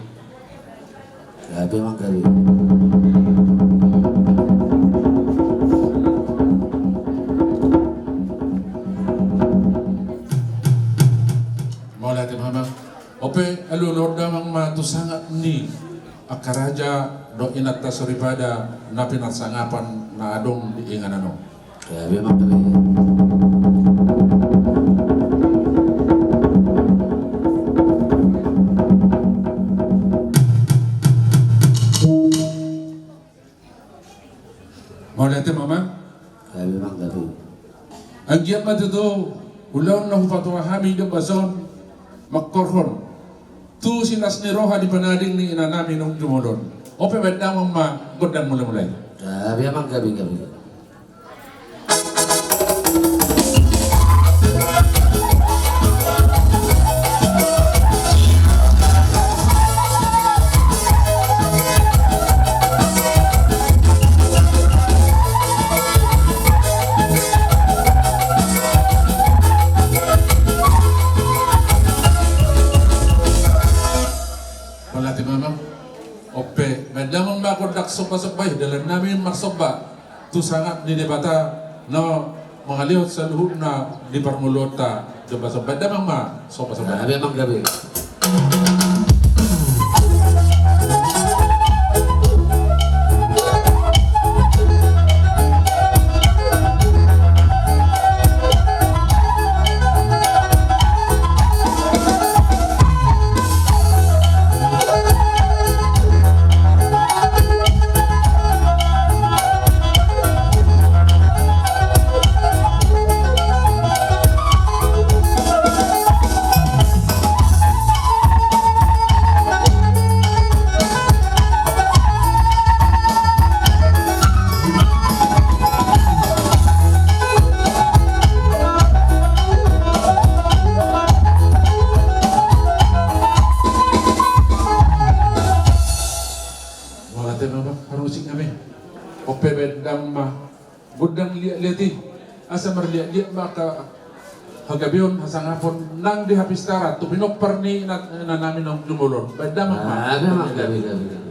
Gabe, Amang, gabe. Mauliate ma, Amang. Ope, alualuhon damang ma tu sangap ni angka raja dohot inanta soripada na pinarsangapan na adong di inganan on. Gabe, Amang, gabe. Mauliate ma, Amang. Gabe, Amang, gabe. Anggiat ma tutu ulaon na hupatura hami di ombas on mangkorhon tu silas ni roha di panading ni inang nami naung jumolo on. Ope, baen damang ma gondang mulamula i. Gabe, Amang, gabe, gabe. Mauliate ma, Amang. Ope, baen damang ma gondang somba-somba i, dalan nami marsomba tu sangap ni Debata na mangalehon saluhutna di parngoluonta di ombas on. Baen damang ma somba-somba. Gabe, Amang, gabe. Baen ma gondang liat-liat i, asa marliat-liat ma angka hagabeon hasangapon nang di hapistaran tu pinompar ni ina, ina nami naung jumolo on. Baen damang ma. Ah, damang, gabe, gabe, gabe.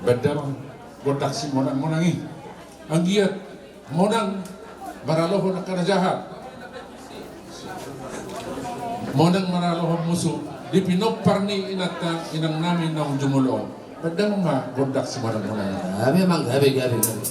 Baen damang gondang simonang-monang i. Anggiat monang maralohon angka na jahat, monang maralohon musu di pinompar ni inanta, inang nami naung jumolo on. Baen damang ma gondang simonang-monang i. Ah, memang gabe, gabe, gabe.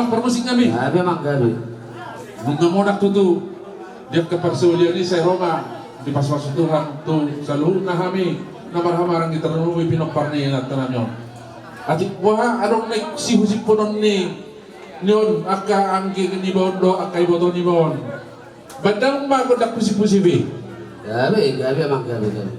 Parmusik nami. Gabe, amang, gabe. Nunga modang tutu di angka parsaulian i, sai ro ma dipasupasu Tuhan tu saluhutna hami na marhamaranggi tarlumobi pinompar ni inanta nami on. Atik boha adong na sihusiphonon ni, ni on angka anggi niba on dohot angka iboto niba on. Bahen damang ma gondang husip-husip i. Gabe, gabe, amang, gabe, gabe.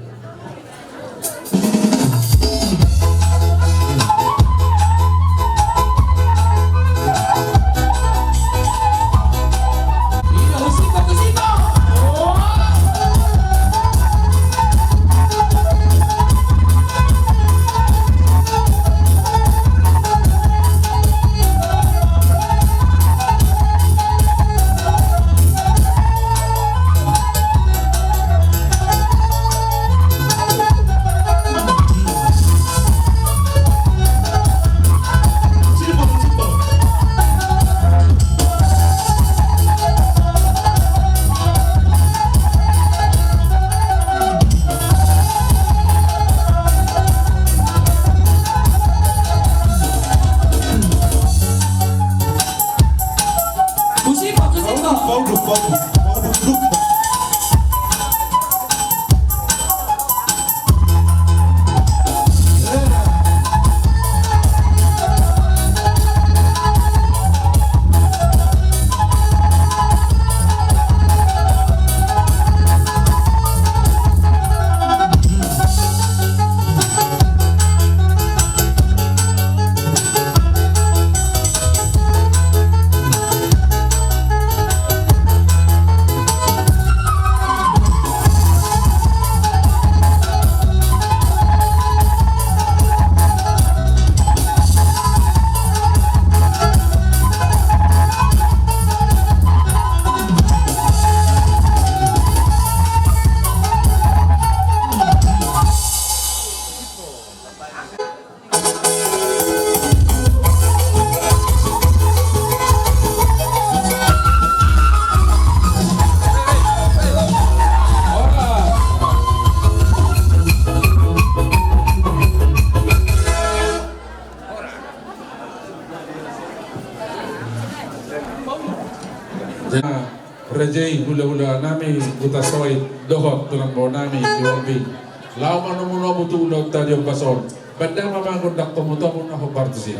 Raja i, hulahula nami Hutasoit dohot tulang bao nami Sihombing, laho manomunomu tu ulaonta di ombas on. Bahen damang ma gondang tomutomu na hombar tusi.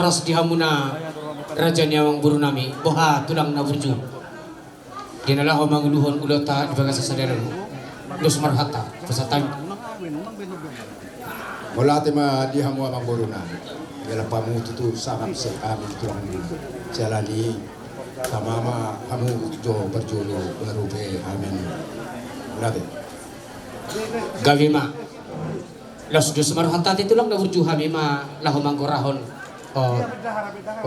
Horas di hamuna raja ni amangboru nami, boha tulang na burju. Di na laho manguluhon ulaonta di bagasan sadari on. Dos ma rohanta, pasahat hami. Mauliate ma di hamu amangboru nami. Jala hamu tutu sangap sian hami tulang ni. Jala ni tama ma hamu jo parjolo baru pe hami. Mauliate. Gabe ma. Laos dos ma rohanta tulang na burju, hami ma laho manggorahon. O,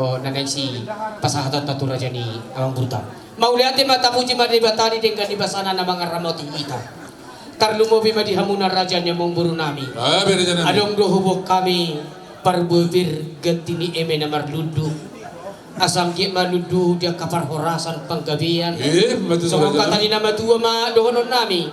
o, na naeng sipasahatonta tu raja ni amangboruta. Mauliate ma, tapuji ma Debata di denggan ni basana na mangaramoti hita. Tarlumobi ma di hamuna raja ni amangboru nami. Adong do huboan hami parbue pir ganti ni eme na marlundu. Asa anggiat ma lundu di angka parhorasan panggabean. Songon hata ni na matua ma dohonon nami.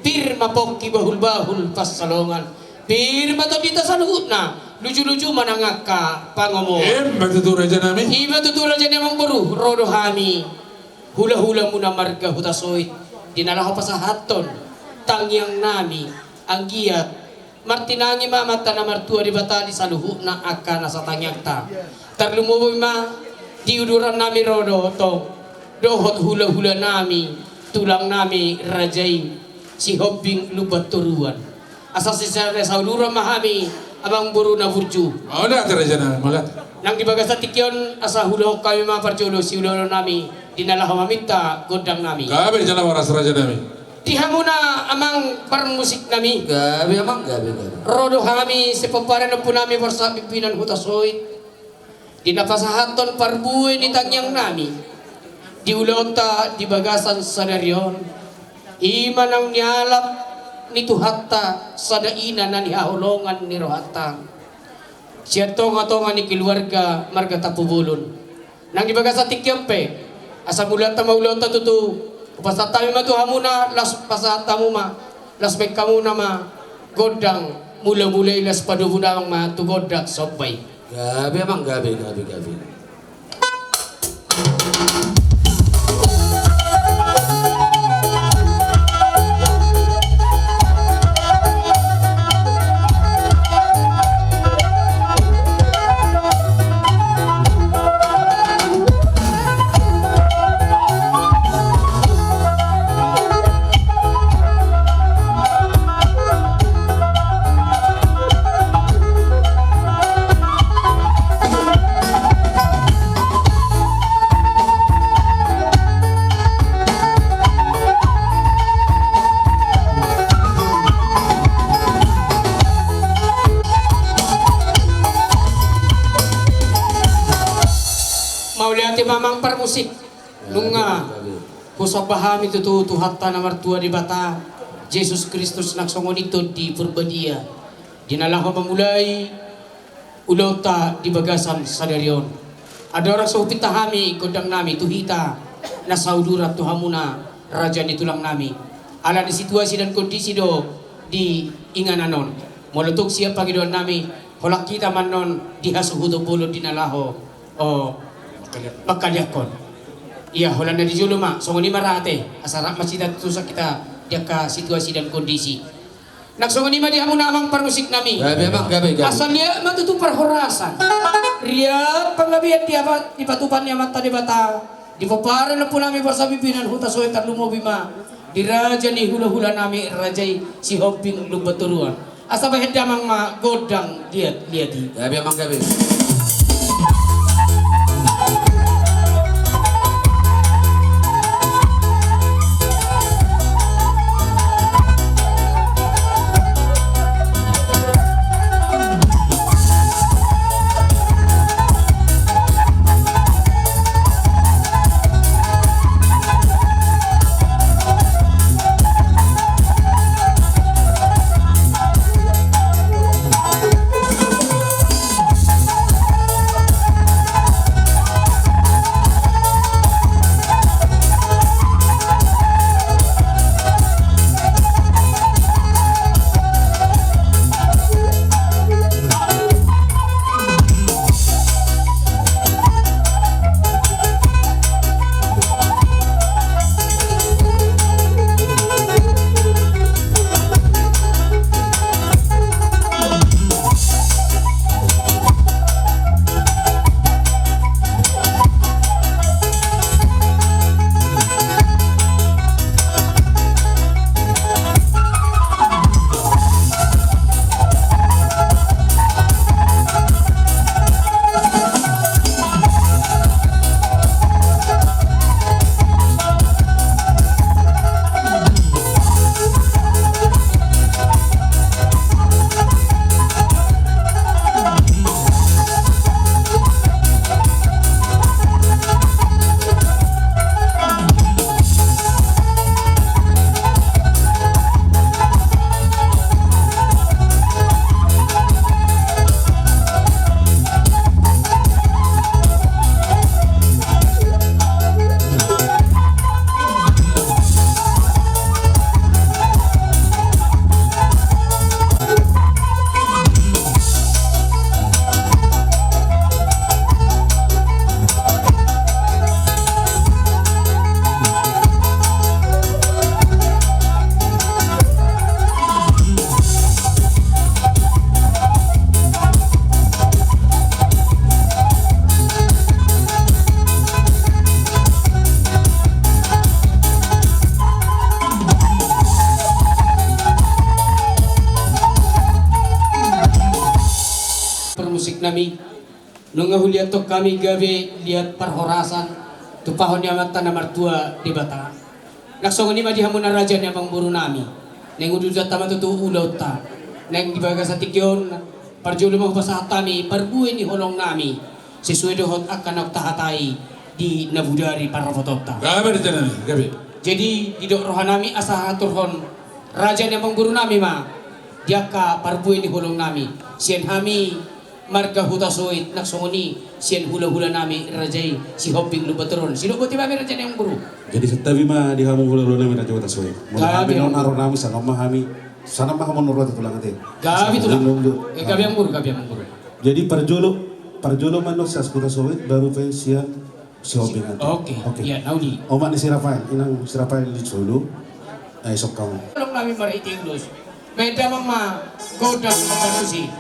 Pir ma pongki bahul-bahul pansalongan. Pir ma tondinta saluhutna, luju-luju ma nang angka pangomoan. Ima tutu raja nami. Ima tutu raja ni amangboru, ro do hami hula-hulamuna marga Hutasoit, di na laho pasahathon tangiang nami, anggiat martinangi ma Amanta na martua Debata di saluhutna angka nasa tangiangta. Tarlumobi ma di uduran nami ro do tong dohot hula-hula nami, tulang nami raja i Sihombing Lumbantoruan. Asa sisada sauduran ma hami amangboru na burju. Mauliate raja nami, mauliate. Nang di bagasan tingki on asa ulaon hami ma parjolo siulaon nami di na laho maminta gondang nami. Gabe jala horas raja nami. Di hamuna amang parmusik nami. Gabe amang, gabe, gabe. Ro do hami sian pomparan ni ompu nami Borsak Pimpinan Hutasoit. Di na pasahathon parbue ni tangiang nami di ulaonta di bagasan sadari on, ima naung nialap ni Tuhanta sada ina na nihaholongan ni rohanta sian tonga-tonga ni keluarga marga Tampubolon. Nang di bagasan tingki on pe, asa mauliate ma ulaonta tutu, hupasahat hami ma tu hamuna, laos pasahat hamu ma, laos baen hamuna ma gondang mula-mula i, laos padomu damang ma tu gondang somba i. Gabe amang, gabe, gabe, gabe. Mauliate ma amang parmusik. Nunga husomba hami tutu Tuhanta na martua Debata Jesus Kristus nang songon i Tondi Porbadia, di na laho mamulai ulaonta di bagasan sadari on. Andorang so hupinta hami gondang nami tu hita na sauduran tu hamuna raja ni tulang nami, ala ni situasi dan kondisi do di inganan on. Molo tung sian pangidoan nami, holan hita ma annon di hasuhuton bolon di na laho, o, mangkaliangkon. Ia, holan na di jolo ma, songon i ma ra ate, asa rap ma hita tutu sian hita di angka situasi dan kondisi. Nang songon i ma di hamuna amang parmusik nami. Gabe amang, gabe, gabe. Asa liat ma tutu parhorasan, liat panggabean di apa, di patupaon ni Amanta Debata, di pomparan ni ompu nami Borsak Pimpinan Hutasoit, tarlumobi ma di raja ni hula-hula nami, raja i Sihombing Lumbantoruan. Asa bahen damang ma gondang liat-liat i. Gabe amang, gabe. Musik nami, nunga huliathon hami gabe liat parhorasan, tumpahon ni Amanta na martua Debata. Nang songon i ma di hamuna raja ni amangboru nami, naeng udutanta ma tutu ulaonta. Naeng di bagasan tingki on, parjolo ma hupasahat hami parbue ni holong nami, sesuai dohot angka naung tahatai di nabodari parrapotonta. Gabe, raja nami, gabe. Jadi, didok roha nami asa haturhon raja ni amangboru nami ma di angka parbue ni holong nami. Sian hami marga Hutasoit, nang songon i sian hulahula nami raja i Sihombing Lumbantoruan. Sidok boti ma hami raja ni amangboru. Jadi santabi ma di hamu hulahula nami raja Hutasoit. Molo hami, gabe, on aro nami, sanon ma hami, sanon ma hamu on ro tu tulang ate. Gabe tulang. Gabe amangboru, gabe amangboru. Jadi parjolo, parjolo ma on sian Hutasoit, baru pe sian Sihombing ate. Oke. Oke. Iya, na uli. Omak ni si Rafael, inang si Rafael di solu. Ai sokam. Holong nami marhite ulos. Bahen damang ma gondang parmusi.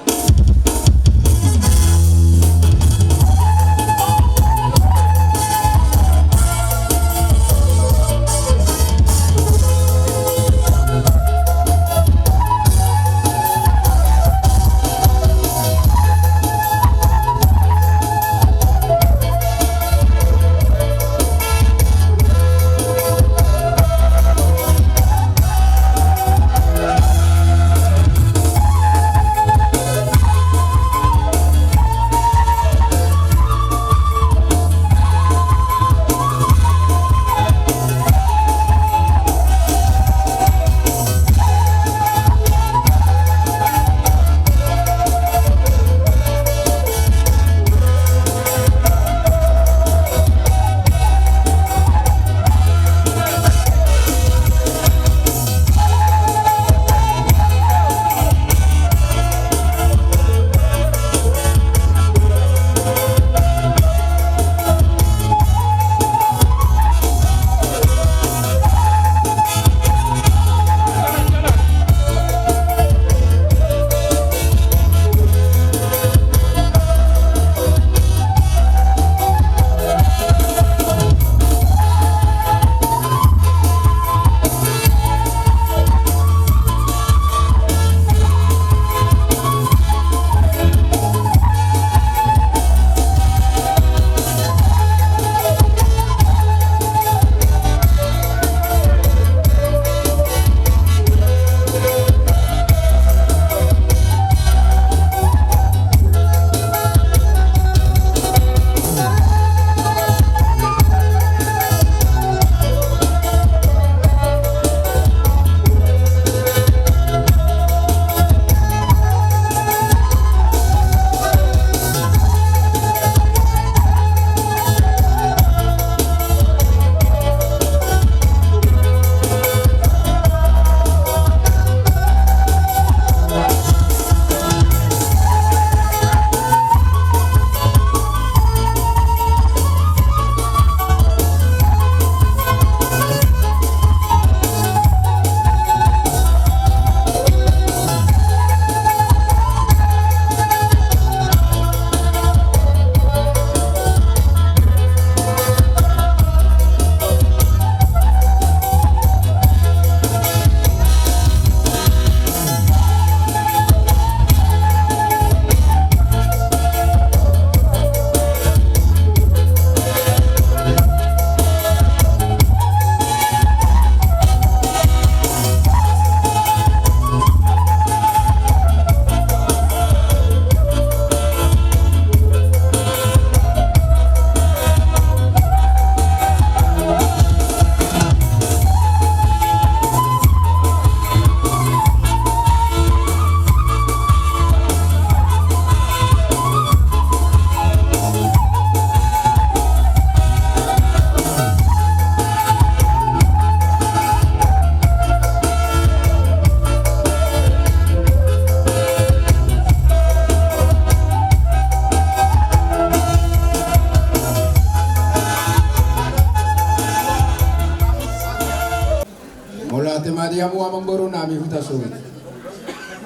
Mauliate ma di hamu amangboru nami Hutasoit.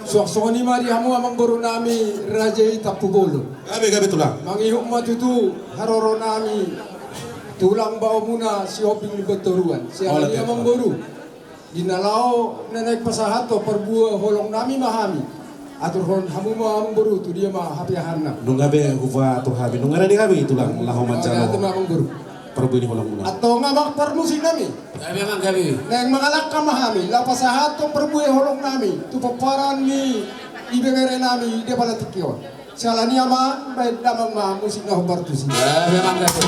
Suang songon i ma di hamu amangboru nami raja i Tampubolon. Gabe, gabe tulang. Mangihut ma tutu haroro nami tulang baomuna Sihombing Lumbantoruan. Siala ni amangboru, di na laho na naeng pasahathon parbue holong nami ma hami. Aturhon hamu ma amangboru, tu dia ma hapeahanna. Nunga be hupaatur hami, nunga rade hami tulang laho manjalo. Atur ma amangboru. Parbue ni holongmuna. Antong amang parmusik nami. Gabe amang, gabe. Naeng mangalangka ma hami laho pasahathon parbue holong nami tu pomparan ni ibebere nami di apala tingki on. Siala ni i amang, baen damang ma musik na hombar tusi. Gabe amang, gabe.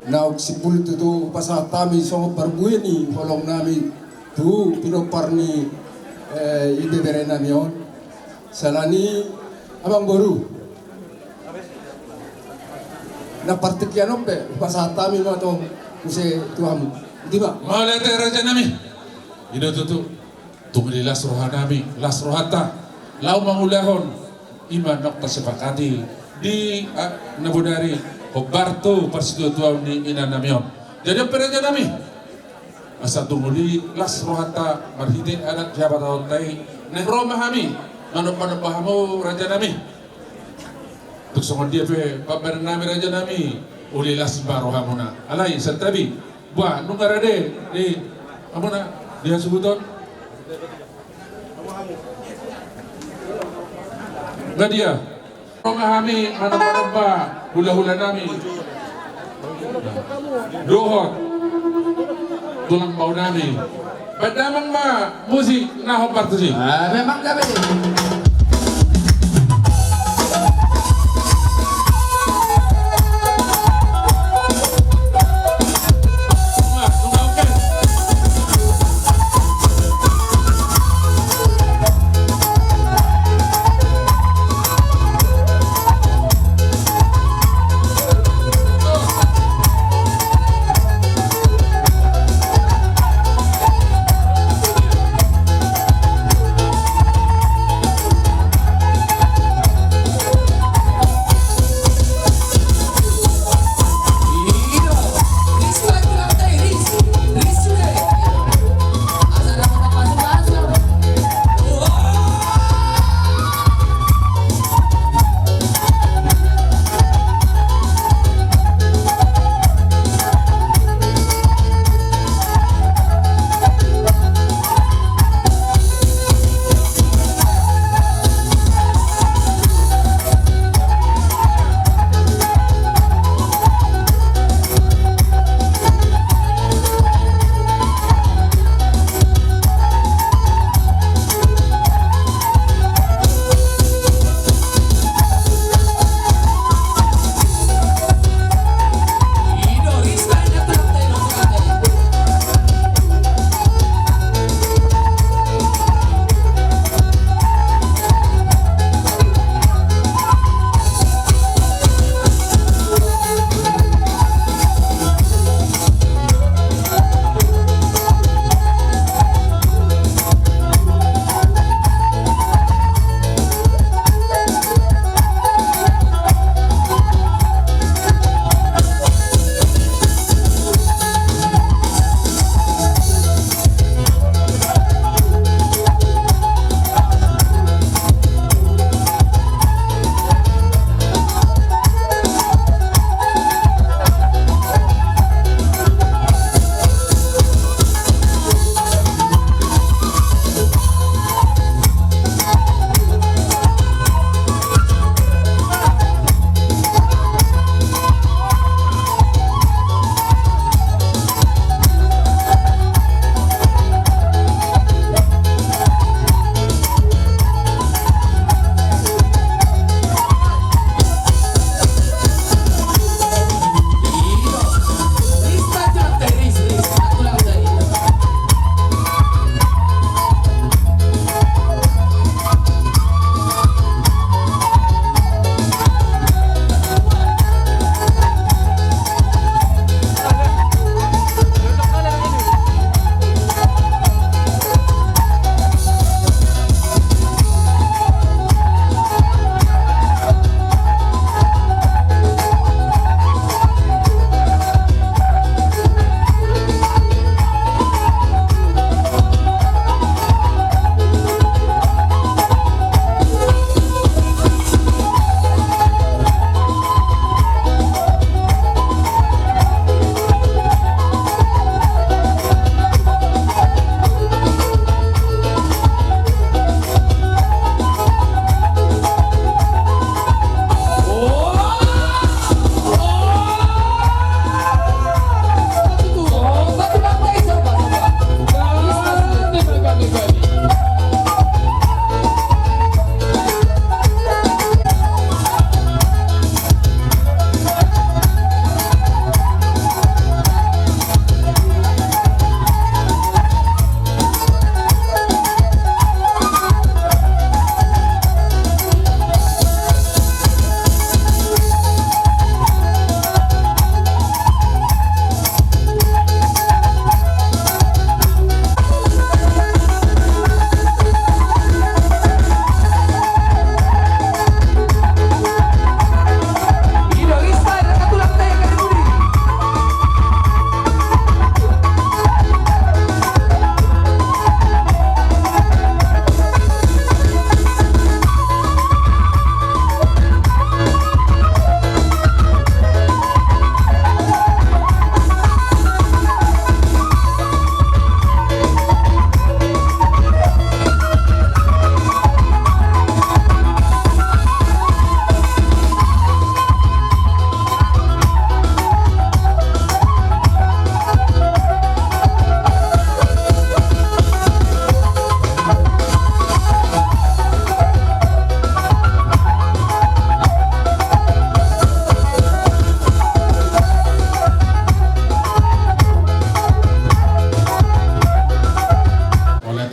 Naung simpul tutu pasahat hami songon parbue ni holong nami tu pinompar ni, eh, ibebere nami on. Siala ni i amangboru, na partingkian on pe pasahat hami ma tong muse tu hamu. Iti ma. Mauliate raja nami. I do tutu. Tung di las roha nami, las rohanta laho mangulahon i ma naung tasepakati di, ah, na bodari hombar tu parsituatuaon ni inanami on. Jadi on pe raja nami, asa tung di las rohanta marhite adat hapatahonta i, naeng ro ma hami manombanomba hamu raja nami. Tung songon dia pe pambahenan nami raja nami, uli las ma rohamuna. Alai santabi. Bah, nunga rade di hamuna di hasuhuton. Nga dia? Ro ma hami manombanomba hulahula nami dohot tulang bau nami. Baen damang ma musik na hombar tusi. Ah, memang gabe.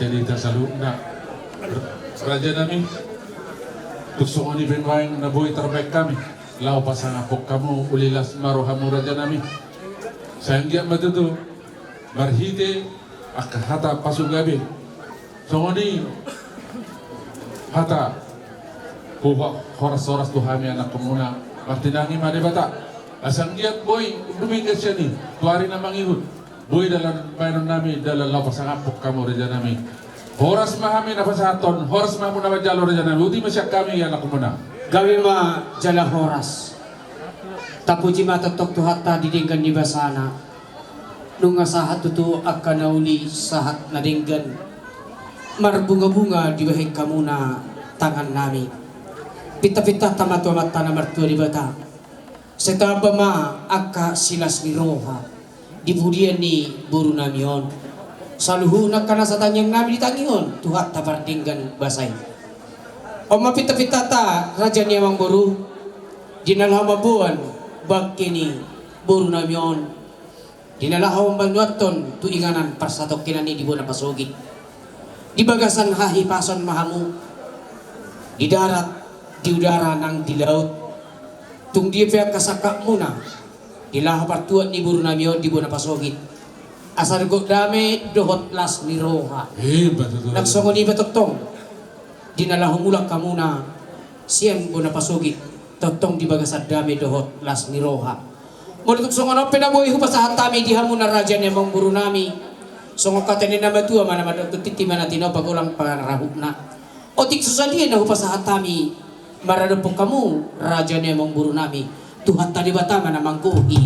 Jadi hita saluhutna, raja nami, tung songon i pe nuaeng na boi tarbaen hami laho pasangaphon hamu, uli las ma rohamu raja nami. Sai anggiat ma tutu marhite angka hata pasugabe, songon i hata huha horas-horas tu hami anakkonmuna. Martinangi ma Debata asa anggiat boi dumenggan sian i tu ari na mangihut. Boi dalan baenon nami, dalan laho pasangaphon hamu raja nami. Horas ma hami na pasahathon, horas ma hamu na manjalo raja nami. Uti ma sian hami anakkonmuna. Gabe ma jala horas. Tapuji ma tongtong Tuhanta di denggan ni basana. Nunga sahat tutu angka na uli, sahat na denggan. Marbunga-bunga dibahen hamuna tangan nami. Pinta-pintanta ma tu Amanta na martua Debata. Sai tamba ma angka silas ni roha di pudian ni boru nami on. Saluhutna angka nasa tangiang nami ditangihon Tuhanta pardenggan basa i. On ma pinta-pintanta raja ni amangboru, di na laho mamboan bangke ni boru nami on. Di na laho mambanuathon tu inganan parsatongkinan i di bona pasogit. Di bagasan hahipason ma hamu, di darat, di udara nang di laut. Tung dia pe angka sangkapmuna di laho partuat ni boru nami on di bona pasogit, asa dohot dame dohot las ni roha. Nang songon i ma tongtong di na laho mulak hamuna sian bona pasogit, tongtong di bagasan dame dohot las ni roha. Molo tung songon on pe na boi hupasahat hami di hamuna raja ni amangboru nami, songon hata ni na matua ma na mandok, tintin ma na tinopa, golang pangarahutna. Otik so sadia na hupasahat hami maradophon hamu raja ni amangboru nami, Tuhanta Debata ma na manggohi.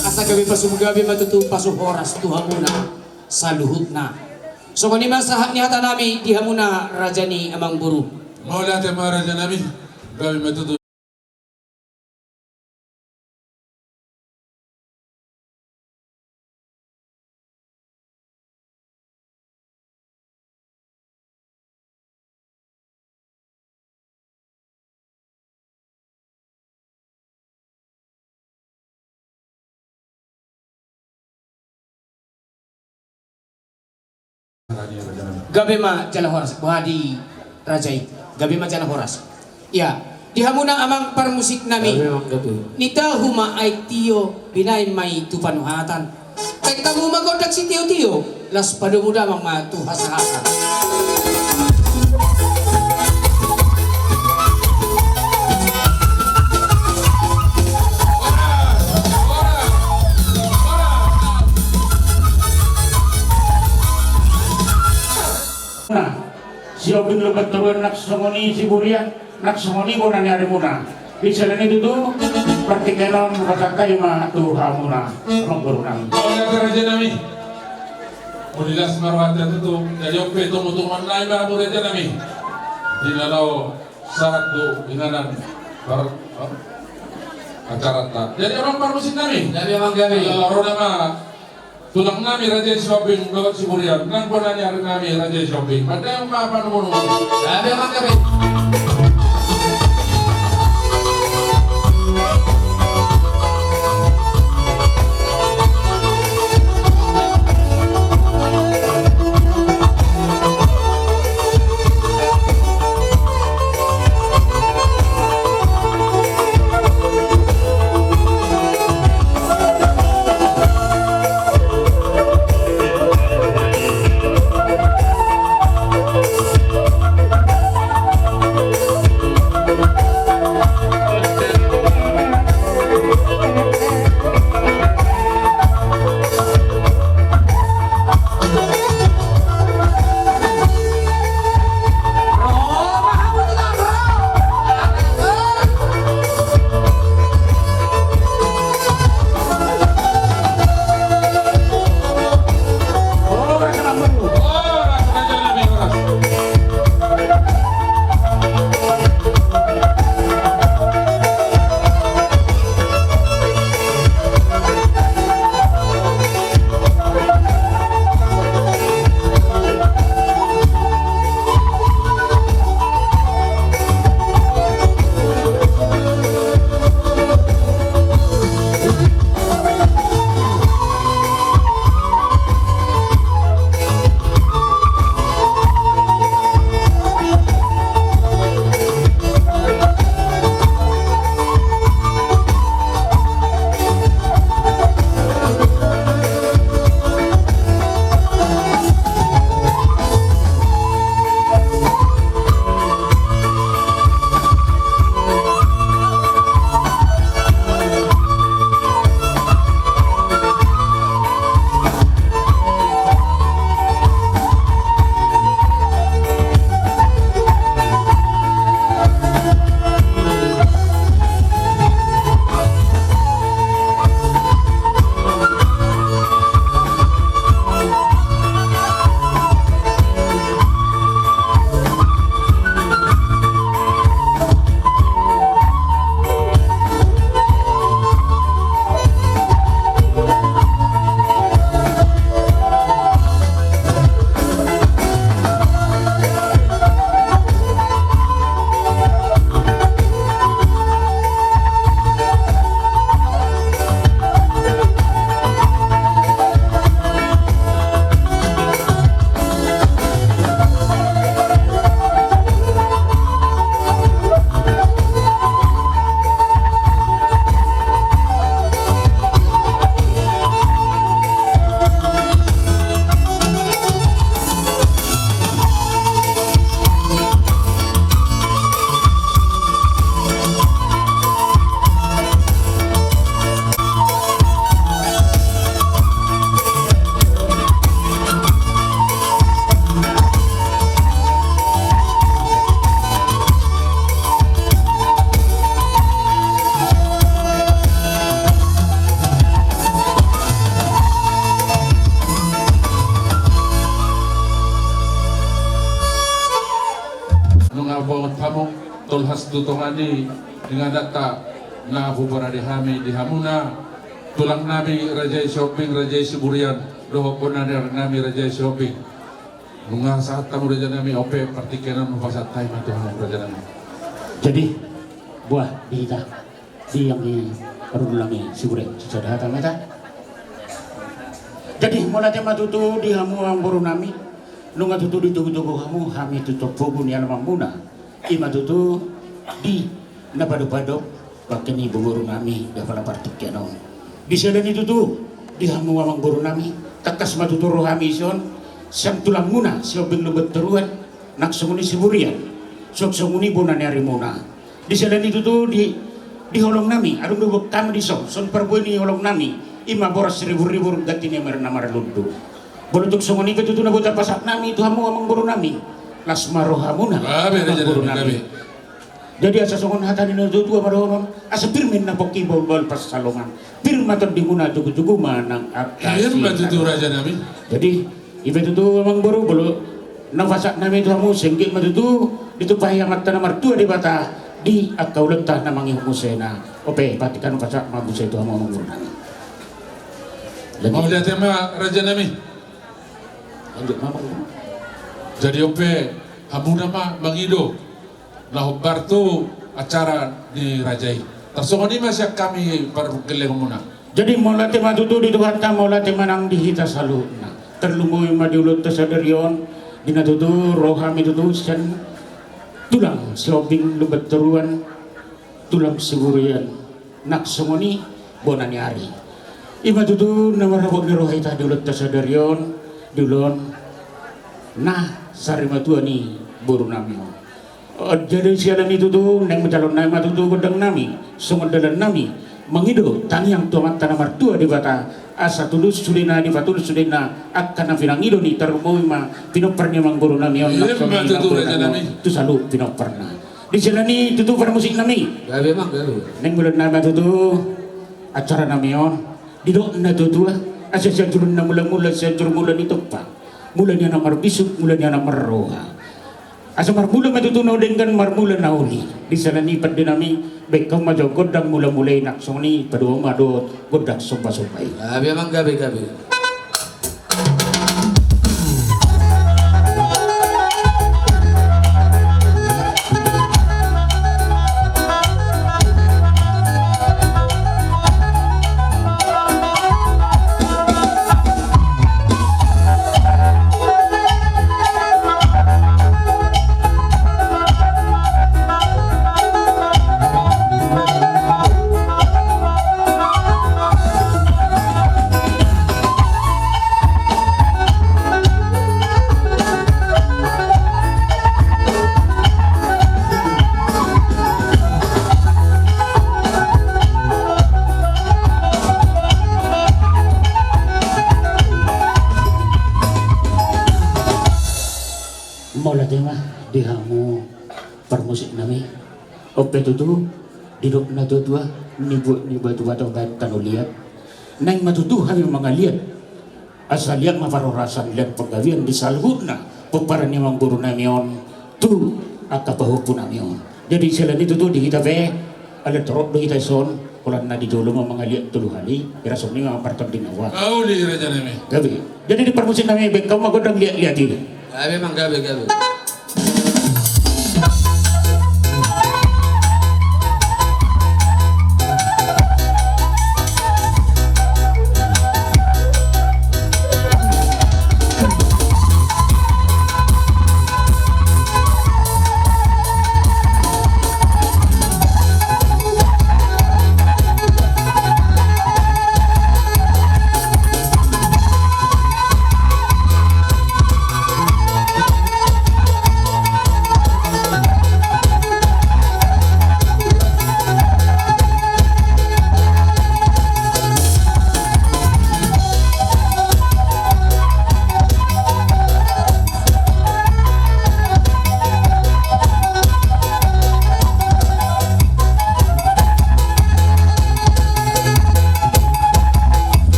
Asa gabe pasu, gabe ma tutu pasu horas tu hamuna saluhutna. Songon i ma sahat ni hata nami di hamuna raja ni amangboru. Mauliate ma raja nami. Gabe ma tutu. Gabe ma jala horas, boha di raja i. Gabe ma jala horas. Ia, di hamuna amang parmusik nami. Gabe ma gabe. Nitahu ma aek tio, binaen ma i tu panuhatan. Tarik hamu ma gondang sitio-tio, laos padomu damang ma tu hasahatan. Nah, si Obing Lumban Toruan, nang songon i si Burian, nang songon i bona ni arimuna. Di siala ni i tutu, partingkian on, pasahat hami ma tu hamuna, amangboru nami. Mauliate raja nami. Mauliate ma rohanta tutu, jadi on pe tongu-tonguan nami ma hamu raja nami. Di na laho sahat tu inganan par, par, acaranta. Jadi amang parmusik nami. Jadi amang gabe. Ro nama tulang nami Raja Sihombing dohot si Burian, nang bona ni ari nami Raja Sihombing. Mardame ma panumunu. Gabe amang gabe. Bongot hamu, tolhas tu tonga ni ingananta na huparade hami di hamuna, tulang nami raja i Sihombing, raja i Siburian, dohot bona ni ari nami raja i Sihombing. Nunga sahat hamu raja nami, on pe partingkian on hupasahat hami ma tu hamu raja nami. Jadi, buah di hita. Di anggi parhundul nami Siburian, sisada hata ma hita. Jadi, mauliate ma tutu di hamu amang boru nami, nunga tutu ditogutogu hamu hami tu tompogu ni alamanmuna. I ma tutu di na padopadop bangke ni boru nami di apala partingkian on. Di siala ni tutu, di hamu amang boru nami, tangkas ma tutu roha hami dison, sian tulangmuna Sihombing Lumban Toruan, nang songon i Siburian, suang songon i bona ni arimuna. Di siala ni tutu di, di holong nami, adong do boan hami dison, songon parbue ni holong nami, i ma boras ribur-ribur ganti ni amer na marlundu. Molo tung songon i pe tutu na boi tapasahat nami tu hamu amang boru nami, las ma rohamuna, amang boru nami. Jadi asa songon hata ni natuatua ma dohonon, asa pir ma inna pongki bahulbahul pansalongan, pir ma tondimuna, jugujugu ma nang angka sinamot. Jadi i pe tutu amang boru, molo na hupasahat nami tu hamu, sai anggiat ma tutu ditumpahi Amanta na martua Debata di angka ulaonta na mangihut musena. On pe, partingkian hupasahat ma muse tu hamu amang boru nami. Mauliate ma raja nami. Lanjut ma amang boru. Jadi on pe, hamuna ma mangido na hombar tu acara ni raja i. Tarsongon i ma sian hami pargellengonmuna. Jadi mauliate ma tutu di Tuhanta, mauliate ma nang di hita saluhutna. Tarlumobi ma di ulaonta sadari on, di na tutu ro hami tutu sian tulang Sihombing Lumban Toruan, tulang Siburian, nang songon i bona ni ari. I ma tutu na marhabot ni roha hita di ulaonta sadari on, di ulaon na sarimatua ni boru nami on. Jadi siala ni tutu, naeng manjalo nami ma tutu gondang nami, songon dalan nami, mangido tangiang tu Amanta na martua Debata, asa tulus sudena, dipatulus sudena angka na pinangido ni, tarlumobi ma pinompar ni amang boru nami on, nang songon i amang boru nami on, tu saluhut pinomparna. Di siala ni tutu parmusik nami. Gabe amang, gabe. Naeng mauliate ma tutu acara nami on, didok natuatua, asa sian julu na mulamula, sian julu mula ni tompa, mula ni anak marbisuk, mula ni anak marroha. Asa marmula ma tutu na denggan, marmula na uli. Di siala ni pande nami, baen hamu ma jo gondang mulamula i, nang songon i padomu ma dohot gondang sombasomba i. Gabe amang, gabe, gabe. Mauliate ma di hamu parmusik nami. On pe tutu, didok natuatua, nibuat ni batu batu baen tano liat. Naeng ma tutu hami mangaliat. Asa liat ma parhorasan, liat panggabean di saluhutna pomparan ni amangboru nami on tu angka pahompu nami on. Jadi siala ni tutu di hita pe, ala torop do hita dison, holan na di jolo ma mangaliat tolu hali, ira songon i ma martonding na ua. Au di raja nami. Gabe. Jadi di parmusik nami, baen hamu ma gondang liat-liat i. Gabe, amang, gabe, gabe.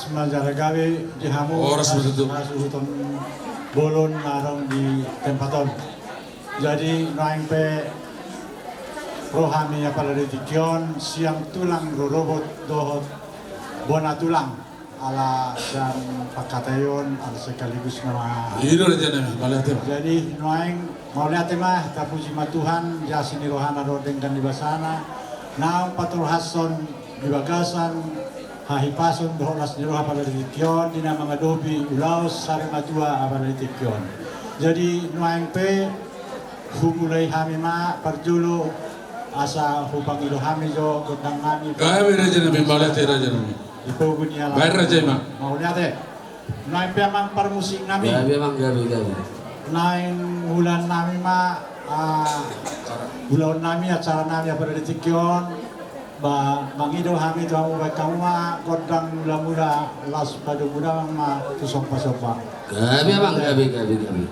Manjalo gabe di hamu. Horas ma tutu. Hasuhuton bolon na adong di tempat on. Jadi nuaeng pe ro hami apala di tingki on sian tulang rorobot dohot bona tulang. Ala sian pangkataion ala sekaligus nama. I do raja nami, mauliate ma. Jadi nuaeng mauliate ma, tapuji ma Tuhan di asi ni rohana dohot denggan ni basana naung patorhashon di bagasan hahipason dohot las ni roha apala di tingki on di na mangadopi ulaon sari matua apala di tingki on. Jadi nuaeng pe humulai hami ma parjolo asa hupangido hami jo gondang nami. Gabe raja nami, mauliate raja nami. Di pogu ni alaman. Baen raja i ma. Mauliate. Nuaeng pe amang parmusik nami. Gabe amang, gabe, gabe. Naeng ulaon nami ma, ah, ulaon nami, acara nami apala di tingki on. Ba mangido hami tu hamu, baen hamu ma gondang mulamula, laos padomu damang ma tu sombasomba. Gabe amang, gabe, gabe, gabe.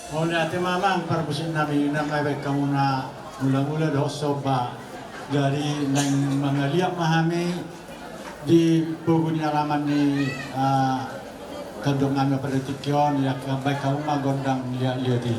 Mauliate ma amang parmusik nami, nunga baen hamu ma mulamula dohot somba. Jadi naeng mangaliat ma hami di pogu ni alaman ni, ah, tondong nami apala di tingki on, ya, baen hamu ma gondang liatliat i.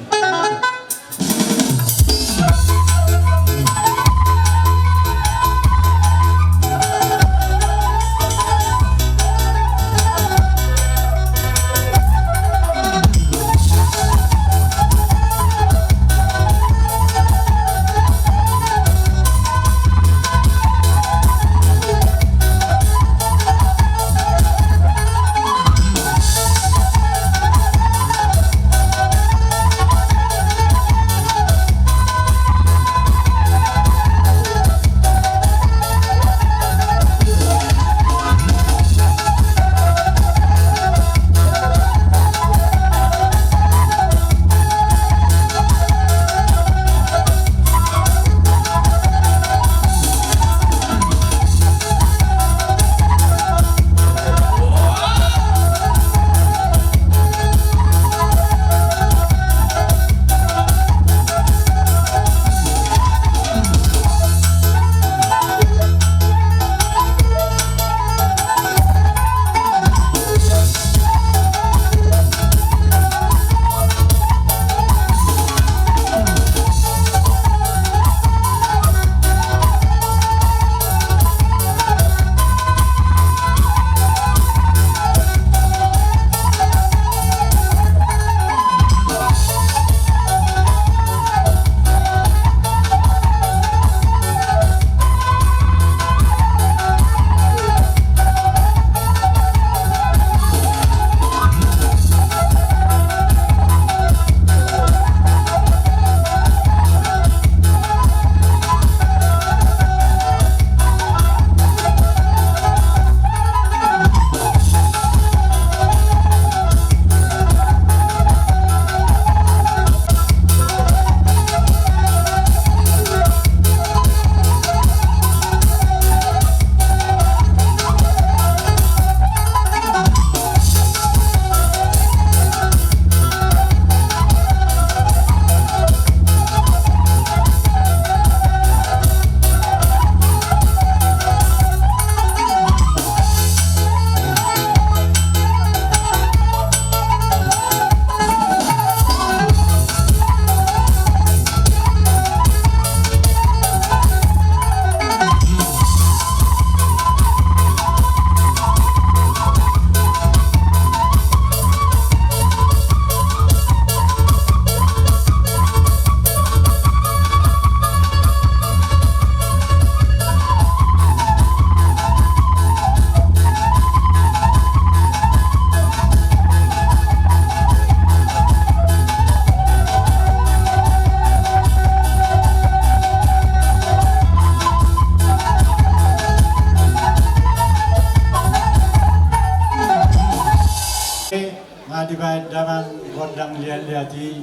Damang gondang liat-liat i,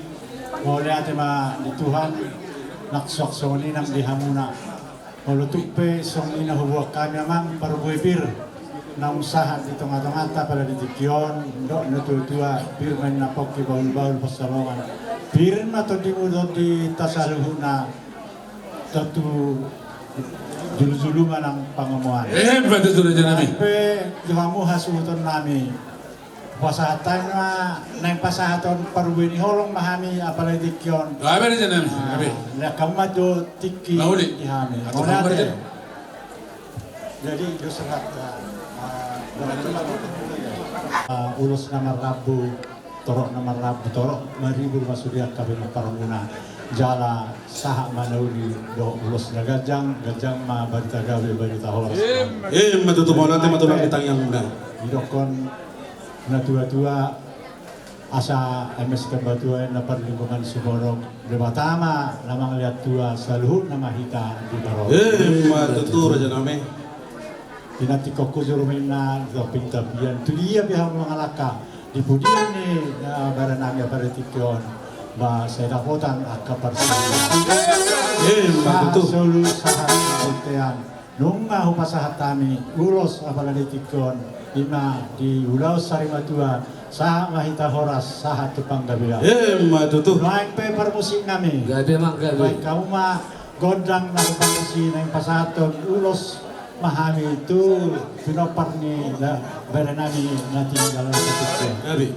mauliate ma di Tuhan, nang suang songon i nang di hamuna. Molo tung pe songon i na huboan hami amang parbue pir, naung sahat di tonga-tonganta pada di tingki on, dohot na tua-tua, pir ma inna pongki bahul-bahul pansalongan. Pir ma tondimu dohot di hita saluhutna, tontu julu-julu ma nang pangomoan. Emma tutu raja nami. Pe di hamu hasuhuton nami. Pasahat hami ma naeng pasahathon parbue ni holong ma hami apala di tingki on. Gabe raja nami, gabe. Lean hamu ma tu tingki di hami. Mauliate. Jadi dos rap. Ulos na marrambu torop, na marrambu torop, maribur ma sude angka pinomparmuna. Jala sahat ma na uli dohot ulos na ganjang, ganjang ma barita gabe, barita horas. Emma tutu, mauliate ma tulang di tangiangmuna. Didokkon na tua-tua, asa eme sitambatua inna parlinggoman sumorop, Debata ma na mangalehon tua, saluhutna ma hita diparorot. Emma tutu raja nami. Pinantikhon hujur ma inna di topi ni tapian, tu dia pe hamu mangalangka di pudian ni bere nami apala di tingki on, ba sai dapotan angka parsaoran. Emma tutu. Sahat solu sahat bontean. Nunga hupasahat hami ulos apala di tingki on, ima di ulaon sari matua, sahat ma hita horas, sahat tu panggabean. Emma tutu. Nuaeng pe parmusik nami. Gabe ma, gabe. Baen hamu ma gondang na hupamusi, naeng pasahathon ulos ma hami tu pinompar ni bere nami na tinggal di tingki on. Gabe.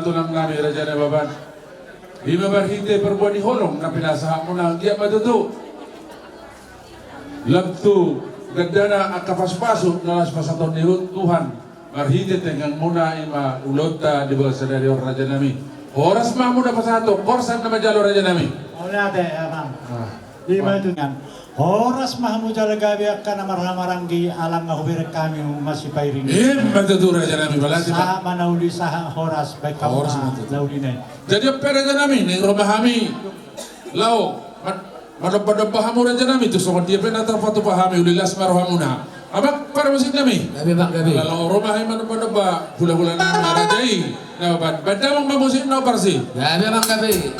Tulang nami raja Nababan. Ima marhite parbue ni holong na pinasahatmuna, anggiat ma tutu lam tu gandana angka pasupasu na laos pasahaton ni Tuhan marhite tengganmuna ima ulaonta di bagasan sadari on raja nami. Horas ma hamu na pasahaton, horas na manjalo raja nami. Mauliate amang. Ima tutu. Horas ma hamu jala gabe angka na marhahamaranggi, ala nga hubereng hami ma sipairing. Ima tutu raja nami, balati ma. Sahat ma na uli sahat horas, baen hamu ma na uli nai. Jadi on pe raja nami, naeng ro ma hami laho manombanomba hamu raja nami, tung songon dia pe na tarpatupa hami, uli las ma rohamuna. Amang parmusik nami. Gabe amang, gabe. Laho ro ma hami manombanomba hulahula nami raja i. Nah, baen damang ma musik na parsi. Gabe amang, gabe.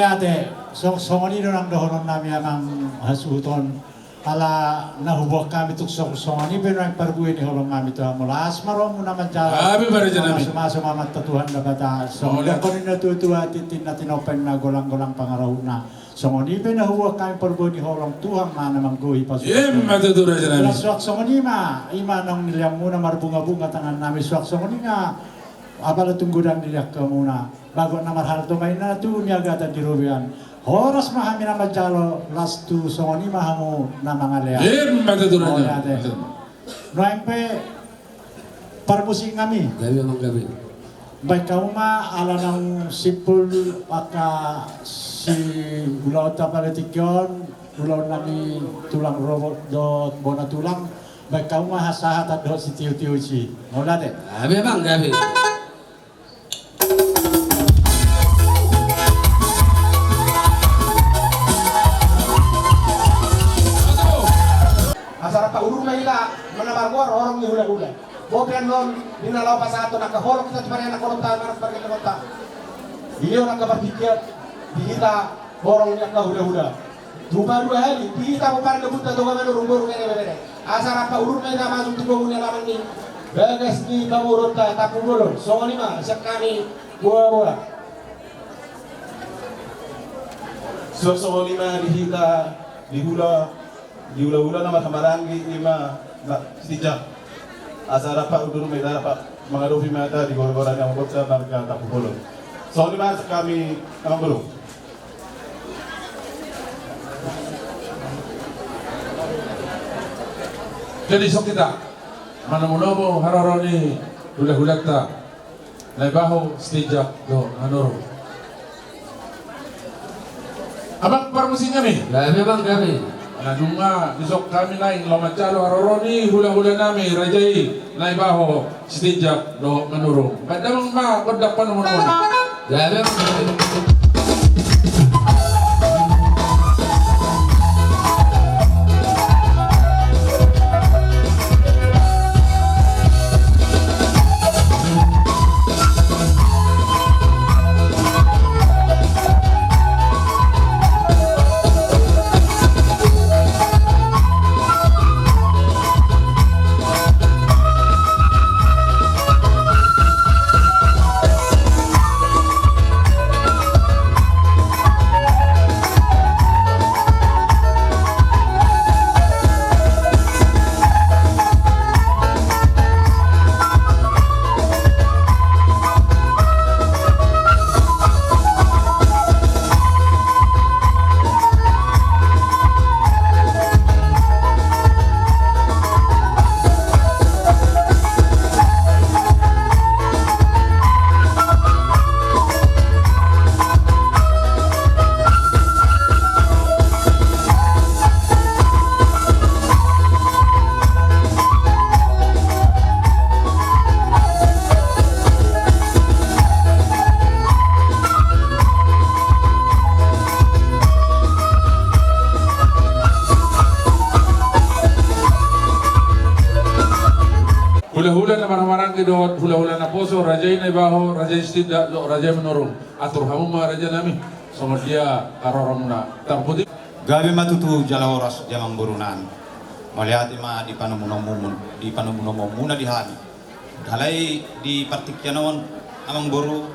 Ate, so, songon i do nang dohonon nami amang hasuhuton. Ala na huboan hami tung songon i pe nuaeng parbue ni holong nami tu hamu, las ma rohamuna manjalo. Mamasu-masu ma Amanta Tuhan Debata, songon dohonon ni na tua-tua, tintin na tinompa, na golang-golang pangarahutna. Songon i pe na huboan hami parbue ni holong, Tuhan ma na manggohi pasupasu. Ima tutu raja nami. Suang songon i ma, ima naung nileanmuna marbunga-bunga tangan nami, suang songon i ma apala tung godang dilean hamuna. Bagot na marhalto ma inna tu niagatan di robean. Horas ma hami na manjalo, las tu songon i ma hamu na mangalean. Ima tutu raja. Nuaeng pe parmusik nami. Gabe amang, gabe. Baen hamu ma ala naung simpul angka siulaonta pala tingki on, ulaon nami tulang rorobot dohot bona tulang. Baen hamu ma hasahatan dohot sitiotio i. Mauliate. Gabe amang, gabe. Asa rap udur ma hita, na margoar horong ni hulahula. Bope annon di na laho pasahaton angka holong hita tu parianakkonta, manas parianakkonta. Dilehon angka partingkian di hita horong ni angka hulahula. Tupa dua hali di hita pomparan ni ompunta Toga Manurung boru, bere, bere. Asa rap udur ma hita masuk tu gogo ni alaman ni Bagas ni pamoruonta Tampubolon, songon i ma sian hami boa-boa. Suang songon i ma di hita, di hula, di hula-hula na marhahamaranggi i ma, na Sitinjak. Asa rap ma udur ma hita, rap ma mangadopi ma hita di gora-gora ni amangboruonta marga Tampubolon. Songon i ma sian hami, amangboru. Jadi songon i hita manomu-nomu haroro ni hula-hulanta Naibaho, Sitinjak dohot Manurung. Amang parmusik nami. Gabe, amang, gabe. Ala nunga dison hami naeng laho manjalo haroro ni hula-hula nami raja i Naibaho, Sitinjak dohot Manurung. Baen damang ma gondang panomunomuon. Gabe, amang, gabe. Hula-hula na marhahamaranggi dohot hula-hula naposo, raja i Naibaho, raja i Sitinjak dohot raja i Manurung. Atur hamu ma raja nami, songon dia haroronmuna. Tarputi. Gabe ma tutu jala horas di amangboru nami. Mauliate ma di panomunomuon, di panomunomuonmuna di hami. Alai di partingkian on, amangboru,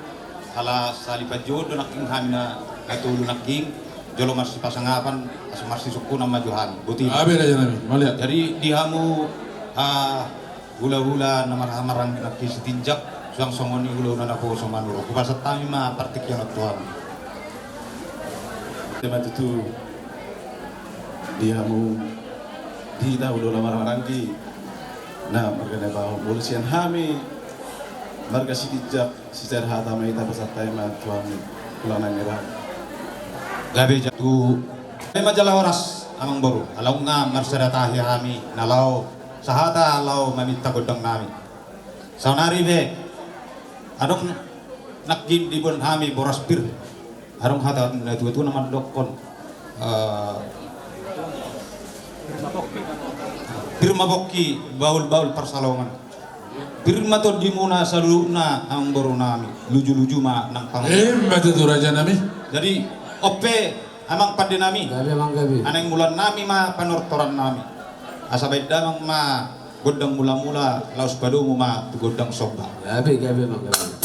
ala sahali panjouon do nangkin hami na, na tolu nangkin, jolo marsipasangapan, asa marsisungkunan ma jo hami. Boti ma. Gabe raja nami, mauliate. Jadi di hamu, ah, hula-hula na marhahamaranggi nangkin Sitinjak, suang songon i hula-hula naposo Manurung. Hupasahat hami ma partingkian on tu hamu. Gabe ma tutu di hamu, di hita hula-hula marhahamaranggi na marga Naibaho, molo sian hami marga Sitinjak, sisada hata ma hita pasahat hami ma tu hamu, hula na nira. Gabe ja-, tu, gabe ma jala horas, amangboru, ala nunga marsada tahi hami na laho sahata laho maminta gondang nami. Saonari pe adong nangkin diboan hami boras pir. Adong hata ni natua-tua na mandokkon, eh, pir ma pongki, bahul-bahul parsalongan. Pir ma tondimuna saluhutna, amangboru nami, luju-luju ma nang pangan. Ima tutu raja nami. Jadi on pe, amang pande nami. Gabe, amang, gabe. Naeng mulaan nami ma panortoran nami. Asa baen damang ma gondang mula-mula, laos padomu ma tu gondang somba. Gabe, gabe, amang, gabe.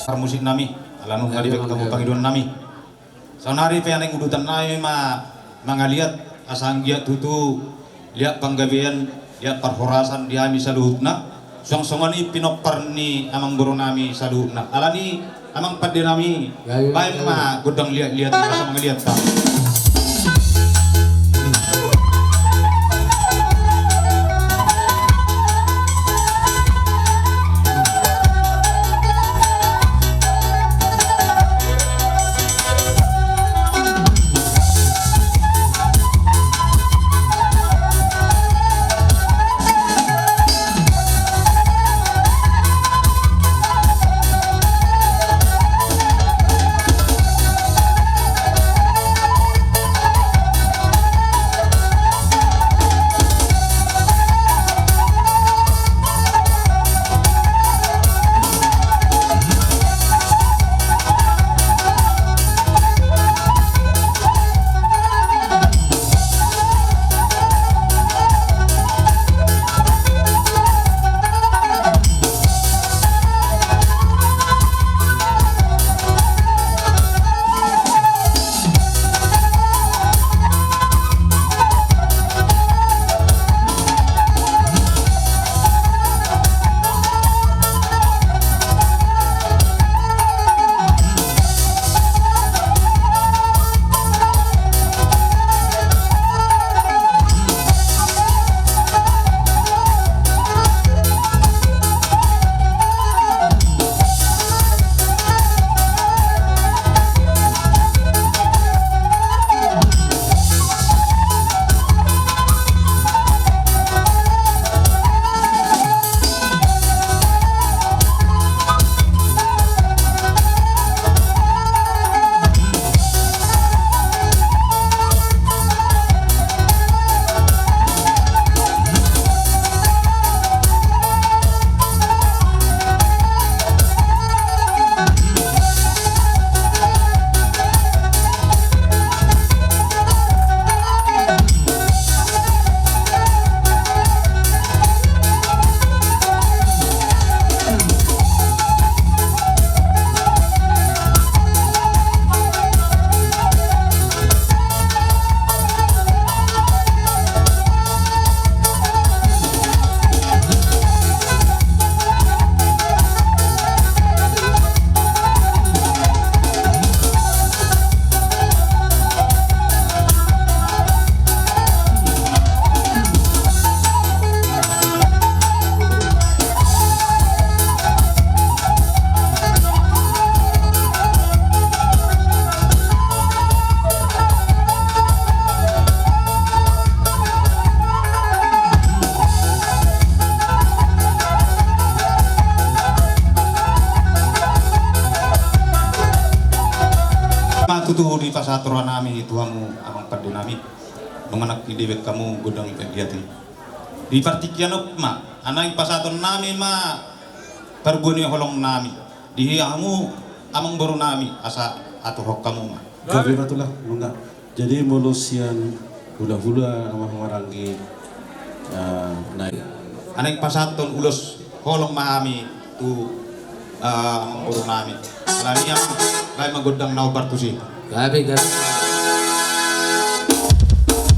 Parmusik nami, ala nunga dibaen hamu pangidoan nami. Saonari pe naeng udutan nami ma mangaliat, asa anggiat tutu liat panggabean, liat parhorasan di hami saluhutna, suang songon i pinompar ni amangboru nami saluhutna. Alani, amang pande nami, gabe, baen ma gondang liat-liat, asa mangaliat hita. Tutu dipasahat roha nami tu hamu amang pande nami. Nunga nangkin dibaen hamu gondang i, pande i. Di partingkian on ma, naeng pasahaton nami ma parbue ni holong nami di hamu amang boru nami, asa aturhon hamu ma. Gabe ma tulang, nunga. Jadi molo sian hulahula na marhahamaranggi, eh, na naeng pasahathon ulos holong ma hami tu, eh, amang boru nami. Alani i, baen ma gondang na hombar tusi. Gabe, gabe.